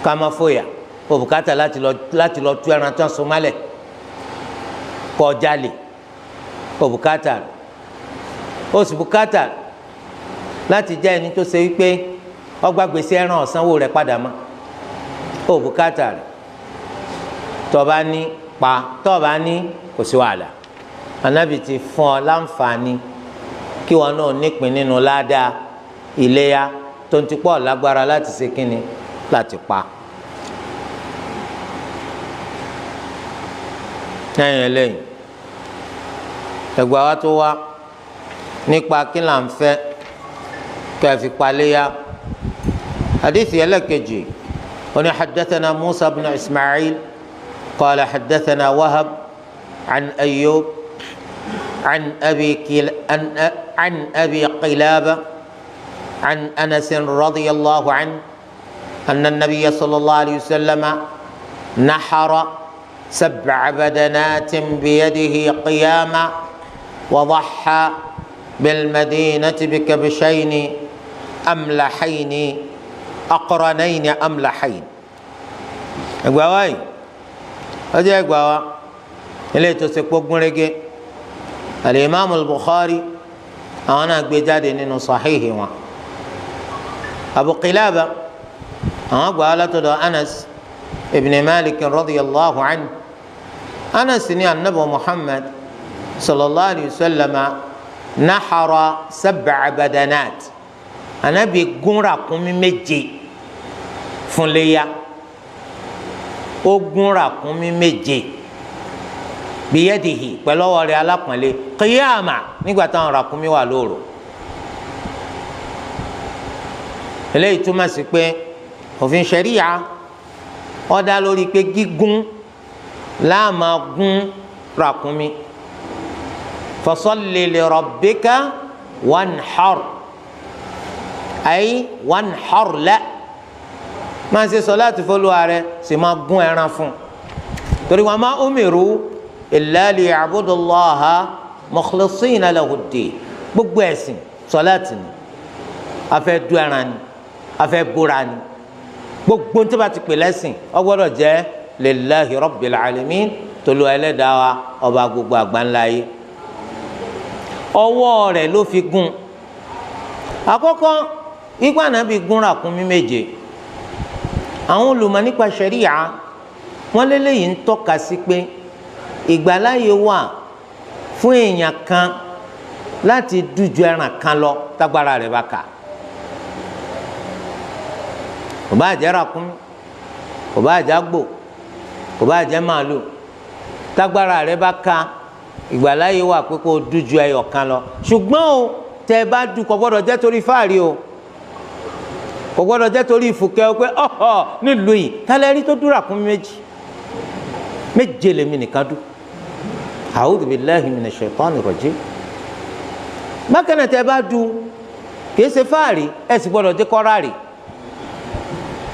ká má fòyà, òbúkátà láti lọ tú ẹran tán sọmálẹ̀ kọjá lè òbúkátà rẹ̀. Ó sì bùkátà láti jẹ́ ẹni tó ṣe wípé ọgbà gbèsè ẹran ọ̀sánwó rẹ̀ padà mọ́, òbúkátà rẹ̀. Tọba ní pa, tọba ní kò sí wàhálà. Ànábì ti fún ọ láǹfààní kí wọn náà nípìn nínú ládàá iléyá tó ń ti pọ̀ lágbára láti ṣe kínni láti pa. Lẹ́yìn eléyìí, ẹgbàá wa tó wá nípa kí là ń fẹ́ kí a fi paléyà. Hadith ẹlẹ́kejì oní haddathana Musa ibn Ismail qala haddathana Wahab an Ayyub an Abi Qilaba an Anas radiyallahu anhu anna an-nabiyya sallallahu alayhi wa sallam nahara 7 badanatin biyadihi qiyama wa dhahha bilmadinati bikabshayni amlahayni aqranayni amlahayn. Ẹgbàá wa yìí ọjọ́ ẹgbàá wa ilé ìtòsí kpógúnrégé. Al-Imam al-Bukhari àwọn náà gbé jáde nínú sahihi wọn. Abu Qilaba àwọn gbà látọ̀dọ̀ Anas ibn Malik radiyallahu anhu. Anas ní anabi Muhammad sallallahu alayhi wa sallam nahara 7 badanat. Anabi gún ràkúnmí 7 fún léyà. Ó gún ràkúnmí 7 biyadihi, pẹ̀lú ọwọ́ rẹ̀ alápọ̀nlé, qiyama, nígbà táwọn ràkúnmí wà lóru. Eléyìí túmọ̀ sí pé òfin ṣẹ̀ríyà ó dá lórí pé gígún láàmà gún ràkúnmí. Fasalli li rabbika wanhar, ay wanhar la, máa ṣe sọláàtì f'Olúwa rẹ̀, sì máa gún ẹran fún un. Torí wa ma umiru illa liya'budullaha mukhlisina lahud-din. Gbogbo ẹ̀sìn sọláàtì ni, a fẹ́ du ẹran ni, a fẹ́ búra ni, gbogbo tí bá ti pè lẹ́sìn ó gbọ́dọ̀ jẹ́ lillahi rabbil alamin, tolú ẹlẹ́dàá wa ọba gbogbo àgbáńlá yìí. Ọwọ́ rẹ̀ ló fi gún. Àkọ́kọ́ ikú Ànábì gún ràkúnmí 7. Àwọn olùmọ̀ nípa ṣẹ̀ríyà wọ́n lélẹ́yìí ń tọ́ka sí pé ìgbàláyé wà fún èèyàn kan láti dújú ẹran kan lọ tágbára rẹ̀ bá kà. Kò bá jẹ́ ràkúnmí, kò bá jẹ́ àgbò, kò bá jẹ́ màálù, tágbára rẹ̀ bá kà, ìgbàláyé wà pé kó dújú ẹyọ kan lọ. Ṣùgbọ́n o, tẹ́ ẹ bá dú, kò gbọ́dọ̀ jẹ́ torí fáàrí o, kò gbọ́dọ̀ jẹ́ torí ìfùkẹ́ o, pé ọ̀họ̀ nílùú yìí tálẹ́ rí tó dú ràkúnmí 7 lèmi nìkan dú. A'udhu billahi minash shaitani rajim. Bákan náà tẹ́ ẹ bá dú, kìí ṣe fáàrí, ẹ sì gbọ́dọ̀ jẹ́ kọ́rárì.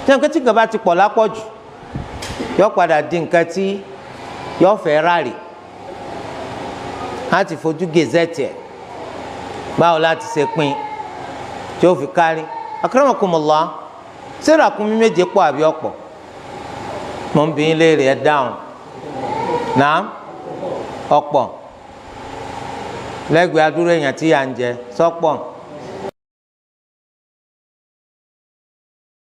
Tí nǹkan tí nǹkan bá ti pọ̀ lápọ̀jù, yọ padà di nǹkan tí yọ fẹ́ rárì. Láti fojú gazette ẹ̀, báwo láti ṣe pín tí ó fi kárí. Akramakumullah, ṣé ràkúnmí 7 pọ̀ àbí ọ̀pọ̀? Mo ń bi yín léèrè, ẹ dáhùn. Náà ọ̀pọ̀ lẹ́gbẹ̀ẹ́ adúrú èèyàn tí yà ń jẹ sọ́pọ̀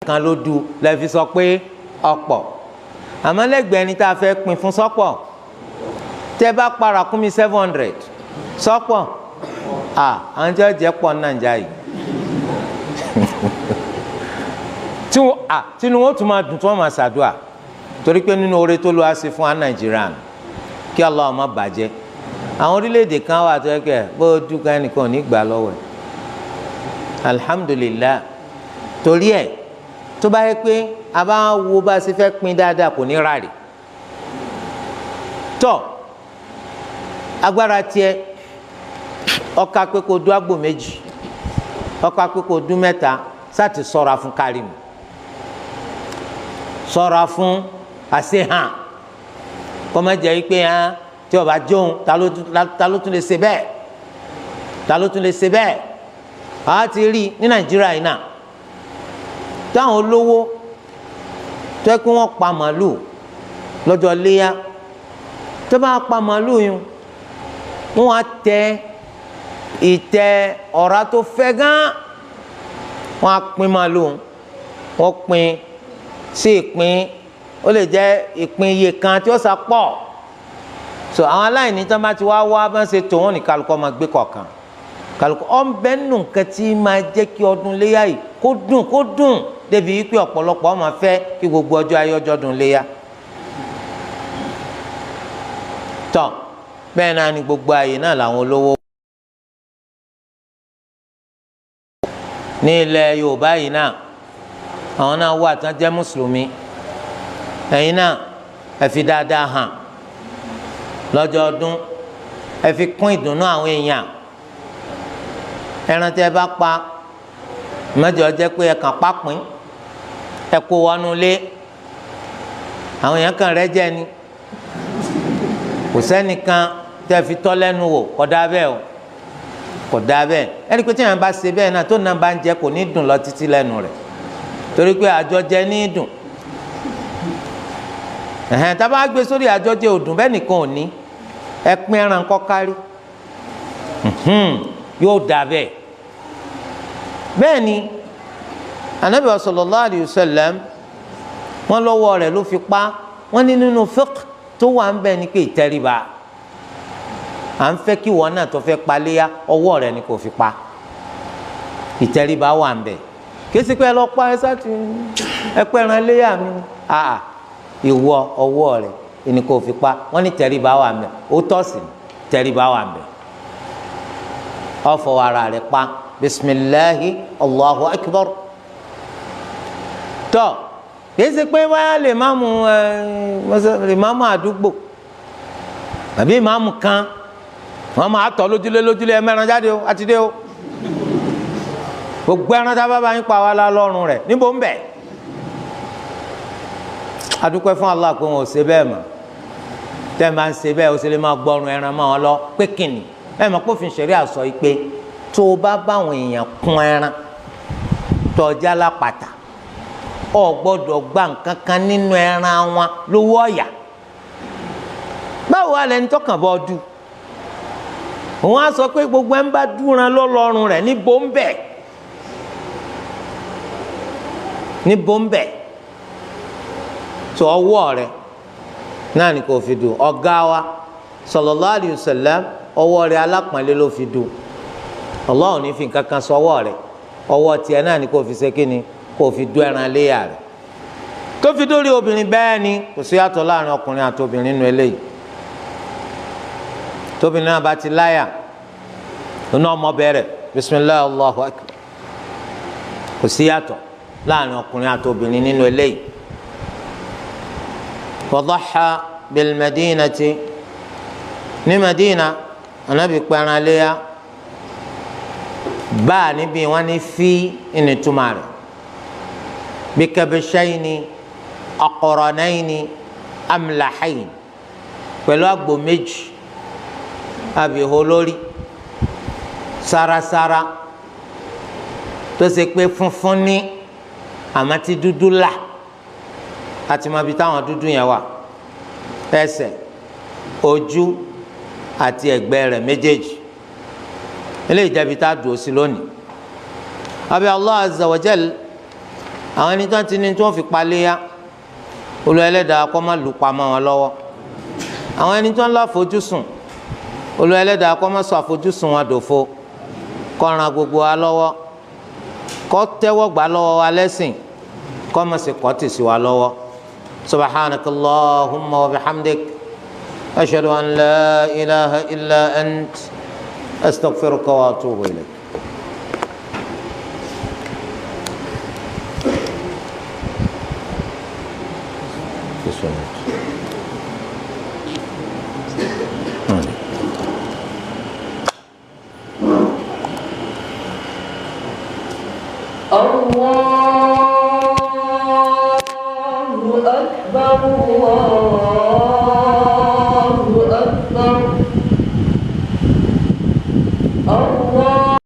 kan ló du lẹ́fi sọ pé ọ̀pọ̀. Àmọ́ lẹ́gbẹ̀ẹ́ ẹni tá a fẹ́ pín fún sọ́pọ̀, tẹ́ bá pa ràkúnmí 700 sọ́pọ̀, àwọn tí wọ́n jẹ́ pọ̀ Nàìjíríà yìí tinú wọn tún máa dùn tí wọ́n máa ṣàdúà, torí pé nínú oore tó lọ á ṣe fún wa Nàìjíríà nù. Kí Allah má bàjẹ́. Àwọn orílẹ̀-èdè kan wà tó yẹ kẹ́ bó dúkà ẹnìkan ò ní gbà lọ́wọ́ ẹ̀. Alhamdulillah. Torí ẹ̀ tó bá yẹ pé a bá wo bá a ṣe fẹ́ pín dáadáa kò ní ráàlì. Tọ́ agbára tiẹ̀ ọkà pé kò dún àgbò méjì, ọkà pé kò dún mẹ́ta, sáà ti ṣọ́ra fún kárìmù, ṣọ́ra fún àṣehàn, kọ́mọ́jẹ́ yìí pé hàn tí ọba jóun ta ló tún lè ṣe bẹ́ẹ̀, ta ló tún lè ṣe bẹ́ẹ̀. Àá ti rí ní Nàìjíríà yìí náà táwọn olówó tó yẹ kí wọ́n pa màálù lọ́jọ́ léyà, tó bá pa màálù yìí wọ́n á tẹ ìtẹ́ ọ̀rá tó fẹ́ gán, wọ́n á pín màálù, wọ́n pín sí ìpín, ó lè jẹ́ ìpín iye kan tí ó sá pọ̀. So àwọn aláìní tó bá ti wá wá bá ń ṣe tó wọn ní kálukọ́ máa gbé kọ̀ọ̀kan kálukọ́ ọ̀nbẹ́ nù nǹkan tí máa jẹ́ kí ọdún léyà yìí kó dùn kó dùn débi wípé ọ̀pọ̀lọpọ̀ máa fẹ́ kí gbogbo ọjọ́ ayé ọjọ́ dùn léyà. Tọ́ bẹ́ẹ̀ náà ni gbogbo ayé náà làwọn olówó ní ilẹ̀ Yorùbá yìí náà àwọn náà wà tán jẹ́ mùsùlùmí. Ẹ̀yin náà ẹ fi dáadáa hàn lọ́jọ́ ọdún, ẹ fi kún ìdùnnú àwọn èèyàn. Ẹran tí ẹ bá pa mẹ́jọ jẹ́ pé ẹ kàn pápín, ẹ kó wọnú lé, àwọn èèyàn kan rẹ́ jẹ́ ni, kò sẹ́nìkan tẹ́ fi tọ́ lẹ́nu wò, kò dáa bẹ́ẹ̀ o, kò dáa bẹ́ẹ̀. Ẹni pé tí èèyàn bá ṣe bẹ́ẹ̀ náà tó náà bá ń jẹ kò ní dùn lọ títí lẹ́nu rẹ̀, torí pé àjọjẹ ní dùn. Ẹ̀hẹ́n tá a bá gbé sórí àjọjẹ òdùn bẹ́ẹ̀ nìkan ò ní, ẹ pín ẹran kọ́ kárí, yóò dà bẹ́ẹ̀. Bẹ́ẹ̀ ni Ànábì sallallahu alayhi wa sallam wọ́n lọ́wọ́ rẹ̀ ló fi pa. Wọ́n ní nínú fiqh tó wà ń bẹ̀ ni pé ìtẹríba, à ń fẹ́ kí wọn náà tó fẹ́ paléyà ọwọ́ rẹ̀ ni kò fi pa. Ìtẹríba wà ń bẹ̀. Kí sí pé ẹ lọ pa ẹ sáà ti ẹ pẹ́ran léyà mi, àà ìwọ ọwọ́ rẹ̀ ni kò fi pa. Wọ́n ní tẹríba wà ń bẹ̀, ó tọ́ sí tẹríba wà ń bẹ̀. Ọfọ ara rẹ̀ pa, bisimilahi Allahu akbar. Tọ́ kìí ṣe pé wáyà lè má mú ẹ lè má mú àdúgbò àbí ìmáàmù kan wọ́n máa tọ́ lójúlé lójúlé, ẹ mẹ́ran jáde o, àti dé o, gbogbo ẹran tá a bá bá yín pa wá lọ́rùn rẹ̀ níbo ń bẹ̀. Adúpẹ́ fún Allah pé wọn ò ṣe bẹ́ẹ̀ mọ́. Tẹ́ ẹ máa ń ṣe bẹ́ẹ̀ o ṣe lè máa gbọ́rùn ẹran mọ́ wọn lọ pé kìnnì. Ẹ mọ̀ pé òfin ṣẹ̀ríà sọ pé tó o bá báwọn èèyàn kún ẹran tó ọjà lápàtà, o gbọ́dọ̀ gba nǹkan kan nínú ẹran wọn lówó ọ̀yà. Báwo wà lẹni tọkàn bọ́ du? Òun á sọ pé gbogbo ẹ ń bá dúran lọ́lọ́run rẹ̀ níbo ń bẹ̀, níbo ń bẹ̀. Tó ọwọ́ rẹ̀ náà ni kò fi dùn. Ọ̀gá wa sallallahu alayhi wa sallam ọwọ́ rẹ̀ alápọ̀nlé ló fi dùn. Allah ò ní fi nǹkan kan sọwọ́ rẹ̀, ọwọ́ tiẹ̀ náà ni kò fi ṣe kíni, kò fi dún ẹran léyà rẹ̀. Tó fi dórí obìnrin bẹ́ẹ̀ ni kò sí yàtọ̀ láàrin ọkùnrin àti obìnrin nínú eléyìí. Tóbìnrin náà bá ti láyà lónà ọmọ bẹ̀rẹ̀ bisimilahi Allahu akbar, kò sí yàtọ̀ láàrin ọkùnrin àti obìnrin nínú eléyìí. Wadaha bil madinati, ní Madina Ànábì pẹran léyà báà níbi wọn ní fi ìnìtumà rẹ̀ bikabishayni aqranayni amlahayn, pẹ̀lú àgbò méjì abìhó lórí sarasara tó ṣe pé funfun ní àmọ́ tí dúdú là, àti mọ̀ bí táwọn dúdú yẹn wà, ẹsẹ̀, ojú àti ẹ̀gbẹ́ rẹ̀ méjèèjì. Eléyìí jẹ́bi tá a dùn sí lónìí. Abẹ́ Allah azza wa jal, àwọn ẹni tó ń ti ní tí wọ́n fi paléyà, Olúwa Ẹlẹ́dàá kó má lù pamọ́ wọn lọ́wọ́. Àwọn ẹni tó ń lọ àfojúsùn, Olúwa Ẹlẹ́dàá kó má sọ àfojúsùn wọn dòfo, kó ràn gbogbo wa lọ́wọ́, kó tẹ́wọ́ gbà lọ́wọ́ wa lẹ́sìn, kó má sì kọ́ tì sí wa lọ́wọ́. Subhanakallahumma wa bihamdik, Ashhadu an la ilaha illa ant, astaghfiruka wa atubu ilayk. This one. Allahu Akbar, Allah.